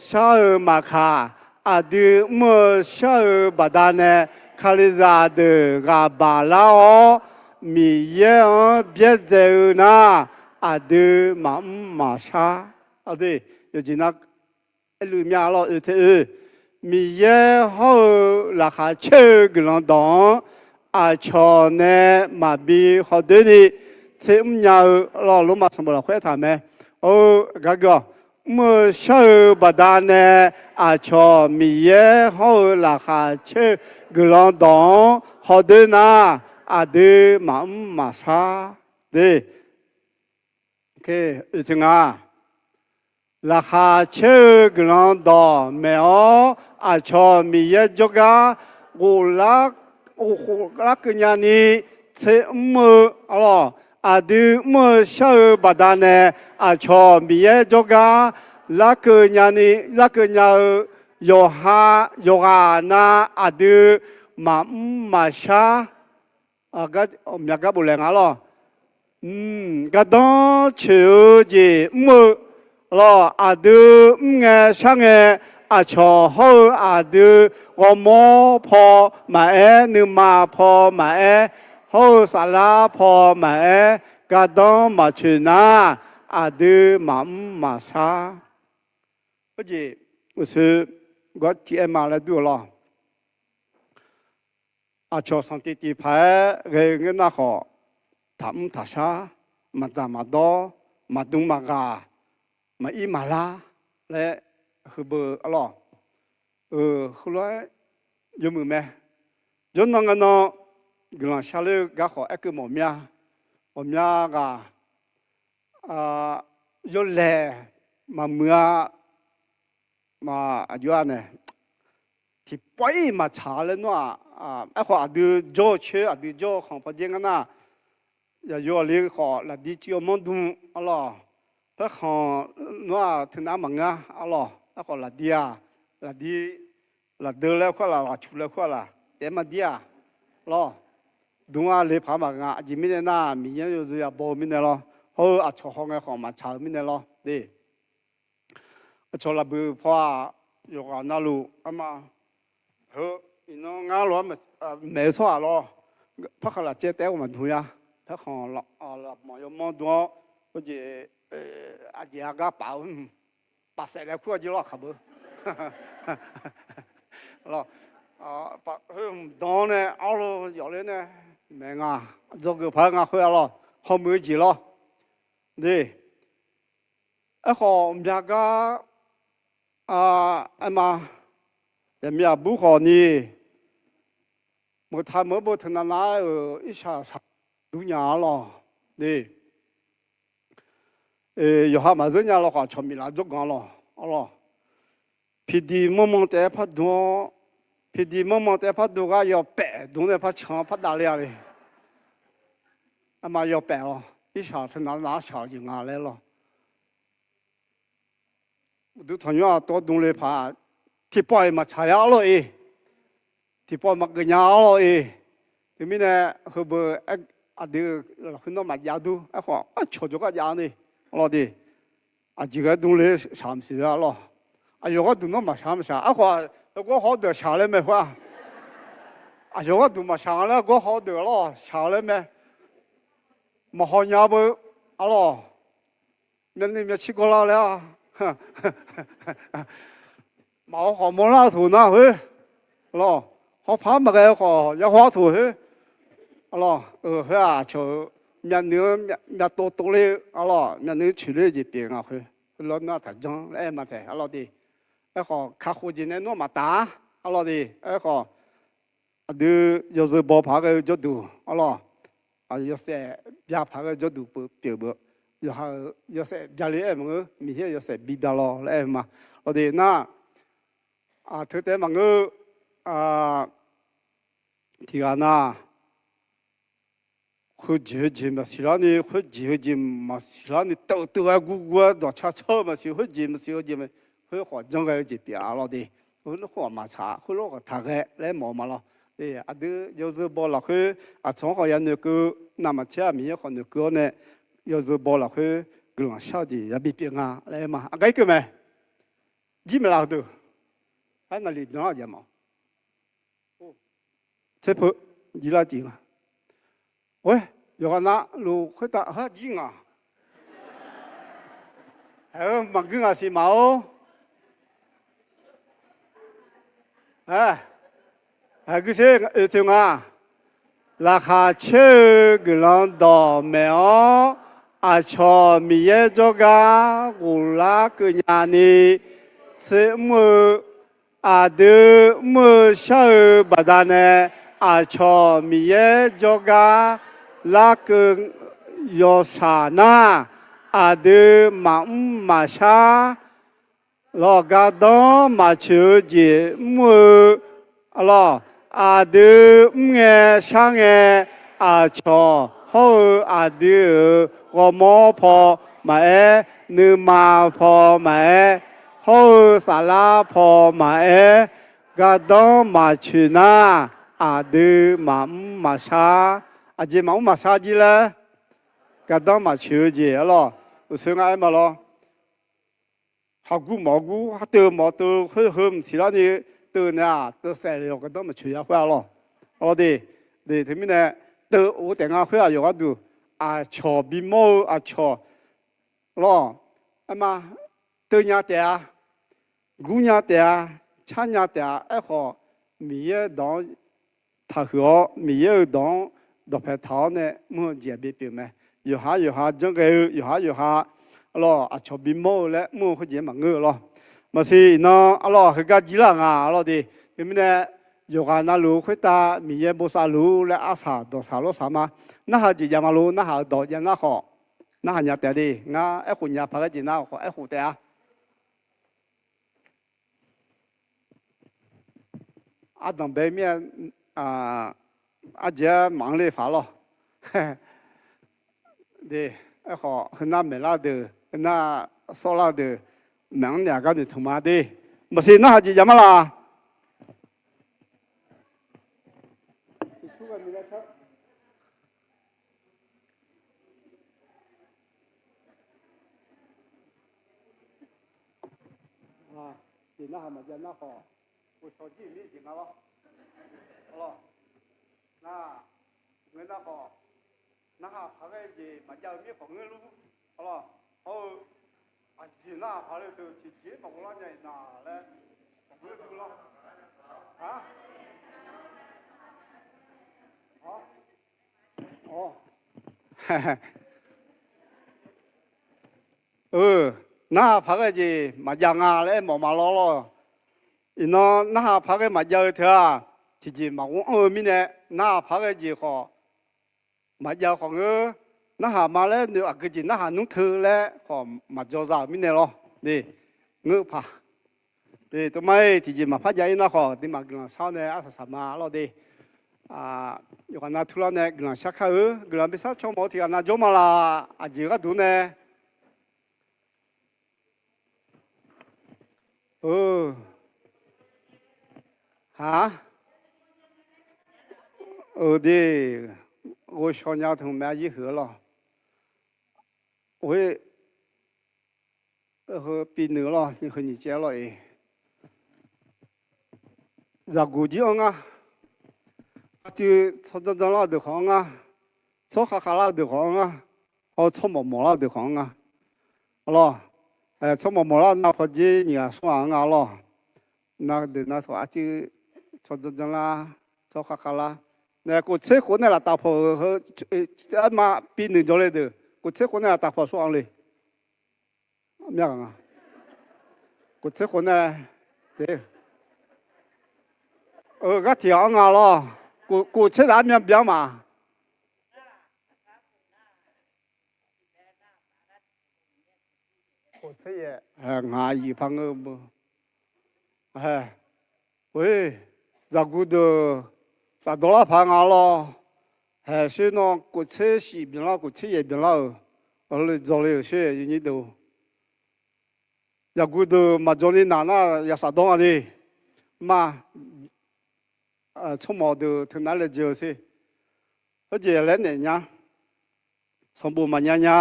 shar-eu maqkaq, aqdui mr-eu shar-eu baqdanae Kalizaq deuq ghaq baq lar-awr Miqyaer-anr byaerdzae-eu nar, aqdui maqmr maqshar. Yawqjeq nar aerluf mya lawr oe tser oe. Miqyaer hawr-eu laqkhaq caer-eu guiqlanq dawq-anr aqcawq nae maqbi hawdoer ni tser mrnya-eu lawr, Lormav sanqbof lafkhoer aertaq mae. Or, gar gui-awq. Mr-eu shar-eu baqdanae aqcawq Miqyaer hawr-eu laqkhaq caer-eu guiqlanq dawq-anr hawdoer nar, aqdui maqmr maqshar de. Oe tser nga. Laqkhaq caer-eu guiqlanq dawq maeq-awr, aqcawq Miqyaer jawrgar ghof lar, ghof lar keuv nyani tser mr-eu arlawr, aqdui mr-eu shar-eu baqdanae aqcawq Miqyaer jawrgar larkeuv nyani, larkeuv nya-eu yawqha yawqghaq na aqdui maqmr maqshar myaq gar boflaeq nga lawr. Gardanr coeq-eu jeq mr-eu lawr, aqdui mr ngae shar ngae, aqcawq hawr-eu aqdui ghawrmawr paw maqaer, nuima paw maqaer, hawr-eu saflar paw maqaer, gardanr maqcoeq nar, aqdui maqmr maqshar. Khoerjeq uqshoe gar tiq aer ma laer dur-eu lawr. aqcawq sanqtiq tiq paq-aer ghae-eu ngeur nar khawf, taqmr taqshar, maqdzaq maqdawr, maqdm maqghaq, maqir maqlar laer heubeu arlawr. Heulof-aer yawmuiq mae. Jawrnan ngae nan guiqlanq sharler-eu gar khawf aerkeuv mawf mya. Ghawqmya ghaq yawlaeq maqmuiq-a, maq aqjox-a nae tiqpawf-ir maqtsaq laer nawr-aq, aerkhawf aqdui jawr-eu coer aqdui jawr-eu khanq pawdzer ngar nar, yaqyo aqli khawf lafdi cuiv-awr manr dm arlawr. Paerkhanq nawr-aq teunav maqngeur arlawr. Aerkhawf lafdi-aq, lafdi lafdeu laer kur-a laf, lafcuq laer kur-a laf, taef-aer maqdir-aq lawr. Dm-a le paq maqnga. Aqjeq mirnae nar, Miqyaer yawzeu ya baw-eu mirnae lawr. Hawr-eu aqcawq hawngae khawf maqtsaq-eu mirnae lawr de. Aqcawq laf buiq paw-aq, yawqghaq navluf arma, heu, iqnan ngar lof-aer maeq-eu tsawrhaq lawr, paerkhanq lafcaev taef-aer ghawq maqdm ya. Paerkhanq lafmanq yawmanr dm-awr, khoerjeq aqjeq-a gar paf-eu, paf saef laer kur-a jeq lawr kaq beu. Khoer hmq dan-awr nae arlo yawf ler nae maeq nga, dzawgeuf paq-aer nga khoer-a lawr, hawmuiq-eu jeq lawr de. Aerkhawf mbyaq gar, aerma, yaqmiq aqbur khawf ni, meuqtaq meuq-anr beu teunav nav-aer-euq irshaq saq dur nya-a lawr de. Yawqha maqzeur nya lawr khawf, aqcawq miqlaf jawrganq-a lawr, arlawr. Piqdiq manrman taef-aer par dm-awr, piqdiq manrman taef-aer par dm gar yawpaef dm nae par can-awr par davle-a le. Arma yawpaef lawr, irshaq teunav nav-aer shaq-eu jeq nga laer lawr. Uqduq tanqnymr-aq tawv dm le paq, tiqpawf-iq maqtsaq ya arlawr-e. Tiqpawf maqgeuf nya arlawr-e. Teumirnae heubeu aqdui lafkhoer nawr maqjav dur. Aerkhawf aqcawq jawrgar jav ni, arlawr de. Aqjeq ghae dm le shaq maqsiq-a lawr. Aqyawf gharduq nawr maqshaq maqshaq. Aerkhawf, gawr haw-awr deuq shaq laer mae khoer-aq. Aqyawf gharduq maqshaq nga laer gawr haw-awr deuq lawr shaq laer mae. Maqhaw nya beu, arlawr. Myavnuiv myavcir gawrlar laer-a. Maqhaw khawf mawrlar-eu toq nar khoer, arlawr. Hawpaq-anr maqghae-eu khawf yaw haw-ar toq khoer, arlawr. Khoer-aq aqcawq-euq myavnuiv-anr myavtov tov ler-eu, arlawr, myavnuiv coeq ler-eu jeq pyeuf nga khoer. Khoerlof-aer nar taqjanr laer aer ma tae, arlawr de. Aerkhawf kakhof jeq nae nawr maqtaf-a, arlawr de. Aerkhawf aqdui yawzeu baw paq-aer ghae-eu jawrduq, arlawr. Yawshaef bya paq-aer ghae-eu jawrduq pyeuf beu. Yawqha-euq yawshaef bya le-aer maqngeur, Miqyaer-euq yawshaef bi bya lawr laer aer-eu ma. Awr de nar, teu taef-aer maqngeur-eu, tiqghaq nar, khoerjeq heujeq maqsiq larni, khoerjeq heujeq maqsiq larni, teuv teuv-aer gurgur-aer dawqcar cawr-eu maqsiq, khoerjeq maqsiq heujeq, khoer khawf janr ghae-eu jeq pyeuf-a lawr de. Khoerlof khawf maqtsaq, khoerlof khawf taqghae laer mawf-eu ma lawr. Aqdui yawzeu baw lafkhoer aqcawq-anr khawf ya noeqkeuv, navmaqtser-aq Miqyaer khawf noeqkeuv-awr nae, yawzeu baw lafkhoer guiqlanq shar-eu jeq yabi pyeuf nga laer aer ma. Aqgar irkeuv mae. Jir maeqlaf-eu deuq, aer naqliq byanlar-eu jeq ma. Tserpeu, jir lar jeq nga. Oe, yawqghaq navluf khoertav har jir ngaq. Haeq-eu maqguir ngaq siq maq-or. Aer, haeq guir sher oe tsoeq nga. Laqkhaq caer-eu guiqlanq dawqmaeq-awr, aqcawq Miqyaer jawrgar ghoflar keuv nyani, tser mr-eu, aqdui mr-eu shar-eu baqdanae, aqcawq Miqyaer jawrgar larkeuv yawshaq nar, aqdui maqmr maqshar lawq, gardanr maqtsoeq-eu jeq mr-eu lawq. Aqdui mr ngae shar ngae, aqcawq hawr-eu aqdui-euq ghawrmawr paw maqaer, nuima paw maqaer, hawr-eu saflar paw maqaer, gardanr maqtsoeq nar, aqdui maqmr maqshar. Aqjeq maqmr maqshar jir laer, gardanr maqtsoeq-eu jeq arlawq, uqsoer ngar aer ma lawr. Hagur mawf gur, harteuv mawf teuv, khoer heu mqsiq larni teuv nae-aq, teuv saef le-awq, gardanr maqtsoeq ya khoer-a lawq. Arlawr de, de teumirnae, teuv of taef nga khoer-aq yawqghaq duq, aqcawq bimawr-eu aqcawq lawq, aer ma, teuv nya taef-a, gur nya taef-a, car nya taef-a, aerkhawf Miqyaer dawq-anr taqhuiq-awr, Miqyaer-euq dawq-anr dawqpae taq-awr nae mr-eu jeq aqbi pyeuf mae. Yawqha yawqha janrghae-eu, yawqha yawqha arlawr aqcawq bimawr-eu laer mr-eu khoerjeq-aer maqngeur-eu lawr. Maqsiq iqnan arlawr heugar jir lar nga arlawr de. Teumirnae yawqghaq navluf-eu khoertav Miqyaer bosav luf-ur laer arsaq dawqsaq lawrsaq ma. Narhaq jeq jav ma lor, narhaq-euq dawq jav nar khawf, narhaq nya taef de. Ngar aerkhof nya paq ghae jeq nar khawf aerkhof taef-a. Ardanq bae mir-a, arjeq-aer maqanr ler paq lawr. De, aerkhawf heunar maeqlar deuq, heunar sawrlar deuq, maeq-anr naeq-aq gar noeqtmq ma de. Maqsiq narhaq jeq jav ma laq. Jeq narhaq maqjav nar khawf, ghovshaw jir mir jeq nga lawr. Arlawr, nar, ngeur nar khawf, narhaq paq ghae jeq maqjav-eu mir khawf ngeur lur. Arlawr, hawr-eu, aqjeq narhaq paq le teu tiqjeq-aer maqghov lar nya-iq na laer, maqngeur teu lawr. Narhaq paq ghae jeq maqjav nga laer aermawf ma lawr lawr. Iqnan narhaq paq ghae maqjav-eu teu-aq, tiqjeq maqghov anr-eu mirnae, narhaq paq ghae jeq khawf maqjav khawf ngeur, narhaq ma laer noeq aqgeu jeq narhaq nmr teu laer khawf maqjaw za-euq mirnae lawr. Ngeur paq. Teumae tiqjeq maqpar jav-ir nar khawf, aqduimaf guiqlanq shar-awr nae arsaq saq ma lawr de. Yawqghaq nav turlar nae guiqlanq shar kar-eu, guiqlanq bi shar caw mawf-eu tiqghaq nav jawr ma laq, aqjeq gharduq nae. Haq, de, ghovshaw nya tmq mae, arjir huiq-eu lawr. Oe, heu pi nuiq lawr, heu nyiq caev lawr-iq. Zaqguq jir anr ngar. Aqcuiv tsawrjanr janrlar-eu deuq khawf anr ngar. Tsawrkhav khavlar-eu deuq khawf anr ngar. Hawr-eu tsawrmawf mawflar-eu deuq khawf anr ngar. Arlawr, tsawrmawf mawflar nav pawjer nyiq ghaq smr ghaq anr nga lawr. Nav deuq nav taq aqcuiv tsawrjanr janrlar, tsawrkhav khavlar. Nae kof tser khof nae laftaf pawq-eu heu, arma pi nuiq jawr le deuq kof tser khof nae laftaf pawq smr anr le. Myav ghaq nga. Kof tser khof nae, tser, ghartiq ghaq anr nga lawr. Kof tser taf armyav byan ma. Kof tser yaef, ngaq yiq par ngeur beu. Oe, zaqguq deuq safdawr lar paq nga lawr. Haeq sher nawr kof tser shif byanlar, kof tser yaef byanlar-euq, le dzawle-euq sher yawnyir deuq. Zaqguq deuq maqjawr ni naq nar ya safdawr nga de. Ma, tsawrmawf deuq teunav laejae-eu sher. Khoerjeq laer naeq nya. Sanqbof maqnya nya,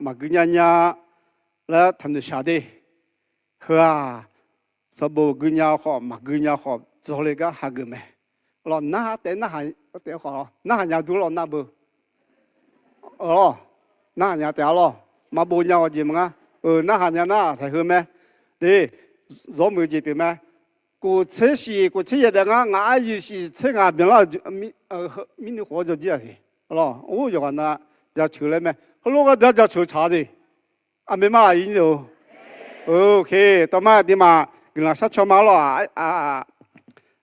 maqgui nya nya laer taqnoeq shaq de. Heu-aq, sanqbof gui nya khawf maqgui nya khawf dzawle gar hageuf mae. Lawr, narhaq taef, narhaq taef khawf, narhaq nya dur lawr nar beu. Lawr, narhaq nya taef-a lawr. Maqbof nya-awq jeq maqngar. Narhaq nya nar taq heu mae. De, zawr muiq-eu jeq pyeuf mae. Kof tser shif kof tser yaef daef ngar, ngaq aryiq shif tser ngaq byanlar-euq mirnuiv khof-awr jawrjir-aq siq. Lawr, or yawqghaq nav jaceuq laer mae. Heulof gharduq-anr jaceuq tsaq-a de. Aqmeq ma laq, yawnyir deuq-or. Oke, tawmar aqduimaf guiqlanq shar caw ma lawr-aq.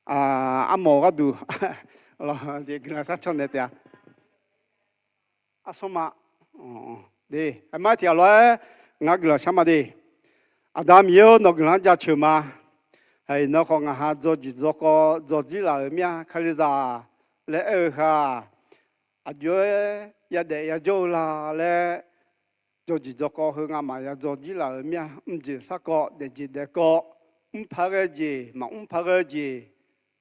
Armawf gharduq guiqlanq shar caw naeq taef-a. Arsanr ma. De, aqma tiq ghaq lof-aer ngar guiqlanq shar ma de. Aqda Miqyaer-or, nawq guiqlanq-anr jaceuq ma. Haiq, iqnan khawf ngaq ha dzawjeq dzawkawv dzawrjir laf-euq mir-a. Kalizaq laer aer-eu heu-aq, aqjox-aer yadaef yajawr-eu la laer, dzawjeq dzawkawv heu ngamaf yadzawr jir laf-euq mir-a. Mrjeq sarkawv, daefjeq daefkawv, mr paq ghae jeq, maqmr paq ghae jeq,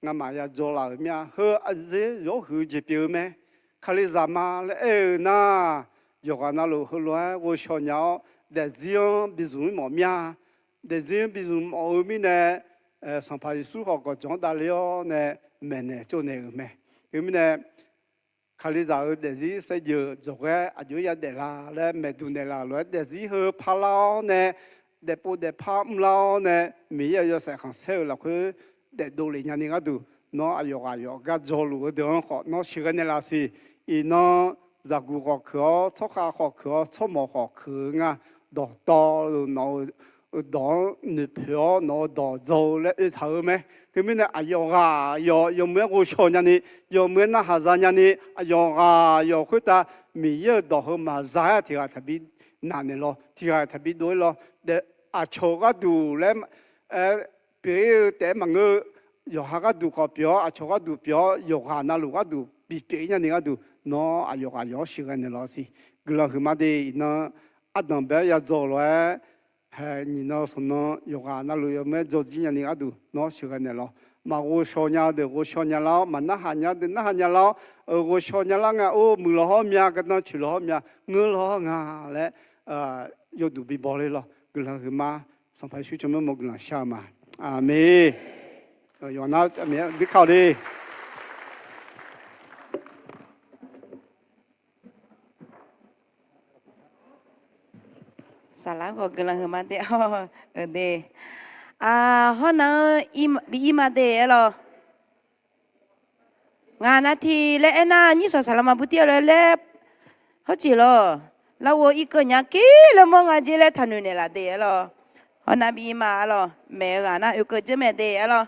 ngamaf yadzawr laf-euq mir-a. Heu aqdzer yawr huiq-eu jeq pyeuf-eu mae. Kalizaq ma laer aer-eu nar, yawqghaq navluf heulof-aer ghovshaw nya-awr, daefzir-anr bizmq-ir mawf mir-a. Daefzir-anr bizmq mawf-eu mirnae, Sanqpaq Yeqsur khawf gawqjawq-anr davler-awr nae maeqnaeq tsovnaeq-euq mae. Teumirnae, Kalizaq-euq daefzir saevdzeuf dzawqghae aqjox-aer yadaef la laer maeqduq naeqlaf lof-aer, daefzir heu parlar-awr nae, daefpov daefpar mrlar-awr nae, Miqyaer-euq yawshaef khanqsaer-euq lafkhoer daefdov lef nyani gharduq, Nawr aqyawf ghaq yawf gar dzawluf-eu deuq-anr khawf nawr sheuqghae naeqlaf siq. Iqnan zaqguq khawf keuq-awr, tsawrkhav khawf keuq-awr, tsawrmawq khawf keuq-eu nga. Dawqtawvluf nawq-eu dawq-anr noeqpoeq-awr nawq-eu dawq dzaw-eu laer oe taq-eu mae. Teumirnae aqyawf ghaq yawf yawmuiq-aer ghovshaw nyani, yawmuiq-aer narhaq za nyani, aqyawf ghaq yawf khoertav Miqyaer-euq dawq heu maqza-aer tiq ghaq taqbi naq naeq lawr, tiq ghaq taqbi dov-ir lawr. Aqcawq gharduq laer pyeuf-ir-eu taef-aer maqngeur-eu, yawqha gharduq khawf pyeuf-awr, aqcawq gharduq pyeuf-awr, yawqghaq navluf gharduq bipyeuf-ir nyani gharduq, nawr aqyawf ghaq yawf-anr sheuqghae naeqlaf siq. Guiqlanq huiqma de iqnan ardanq bae-awr ya dzaw lof-aer, hae nyiq nan sanq nan yawqghaq navluf yawmuiq-aer dzawrjir nyani gharduq nawr sheuqghae naeqlaf. Maqghovshaw nya-eu deuq ghovshaw nyalar-awr, maqnarhaq nya deuq narhaq nyalar-awr, ghovshaw nyalar ngae, or muiqlawq hawr mya, gardanr coeqlawq hawr mya, ngeurlawq hawr nga laer yawduq bibaw ler lawr. Guiqlanq huiqma, Sanqpaq Yeqsur tsawrmyanr mawr guiqlanq shar-eu ma. Aqmeq. Yawqha nar aqmeq-anr duir kar-awq de. Saqlaq khawf guiqlanq huiqma de-awr, de. Hawr nav-anr bi ir ma de aer lawr. Ngaq nav tiq laer aernar, nyir sawq saqlaq maqbur tir-awr laer laer hawrjeq lawr. Larghov irkeuv nya ker laer mawr nga jer laer taqnoeq naeqlaf de aer lawr. Hawr nav bi ir ma aer lawr. Maeq-eu ghaq nar oekeuv dzeur mae de aer lawr.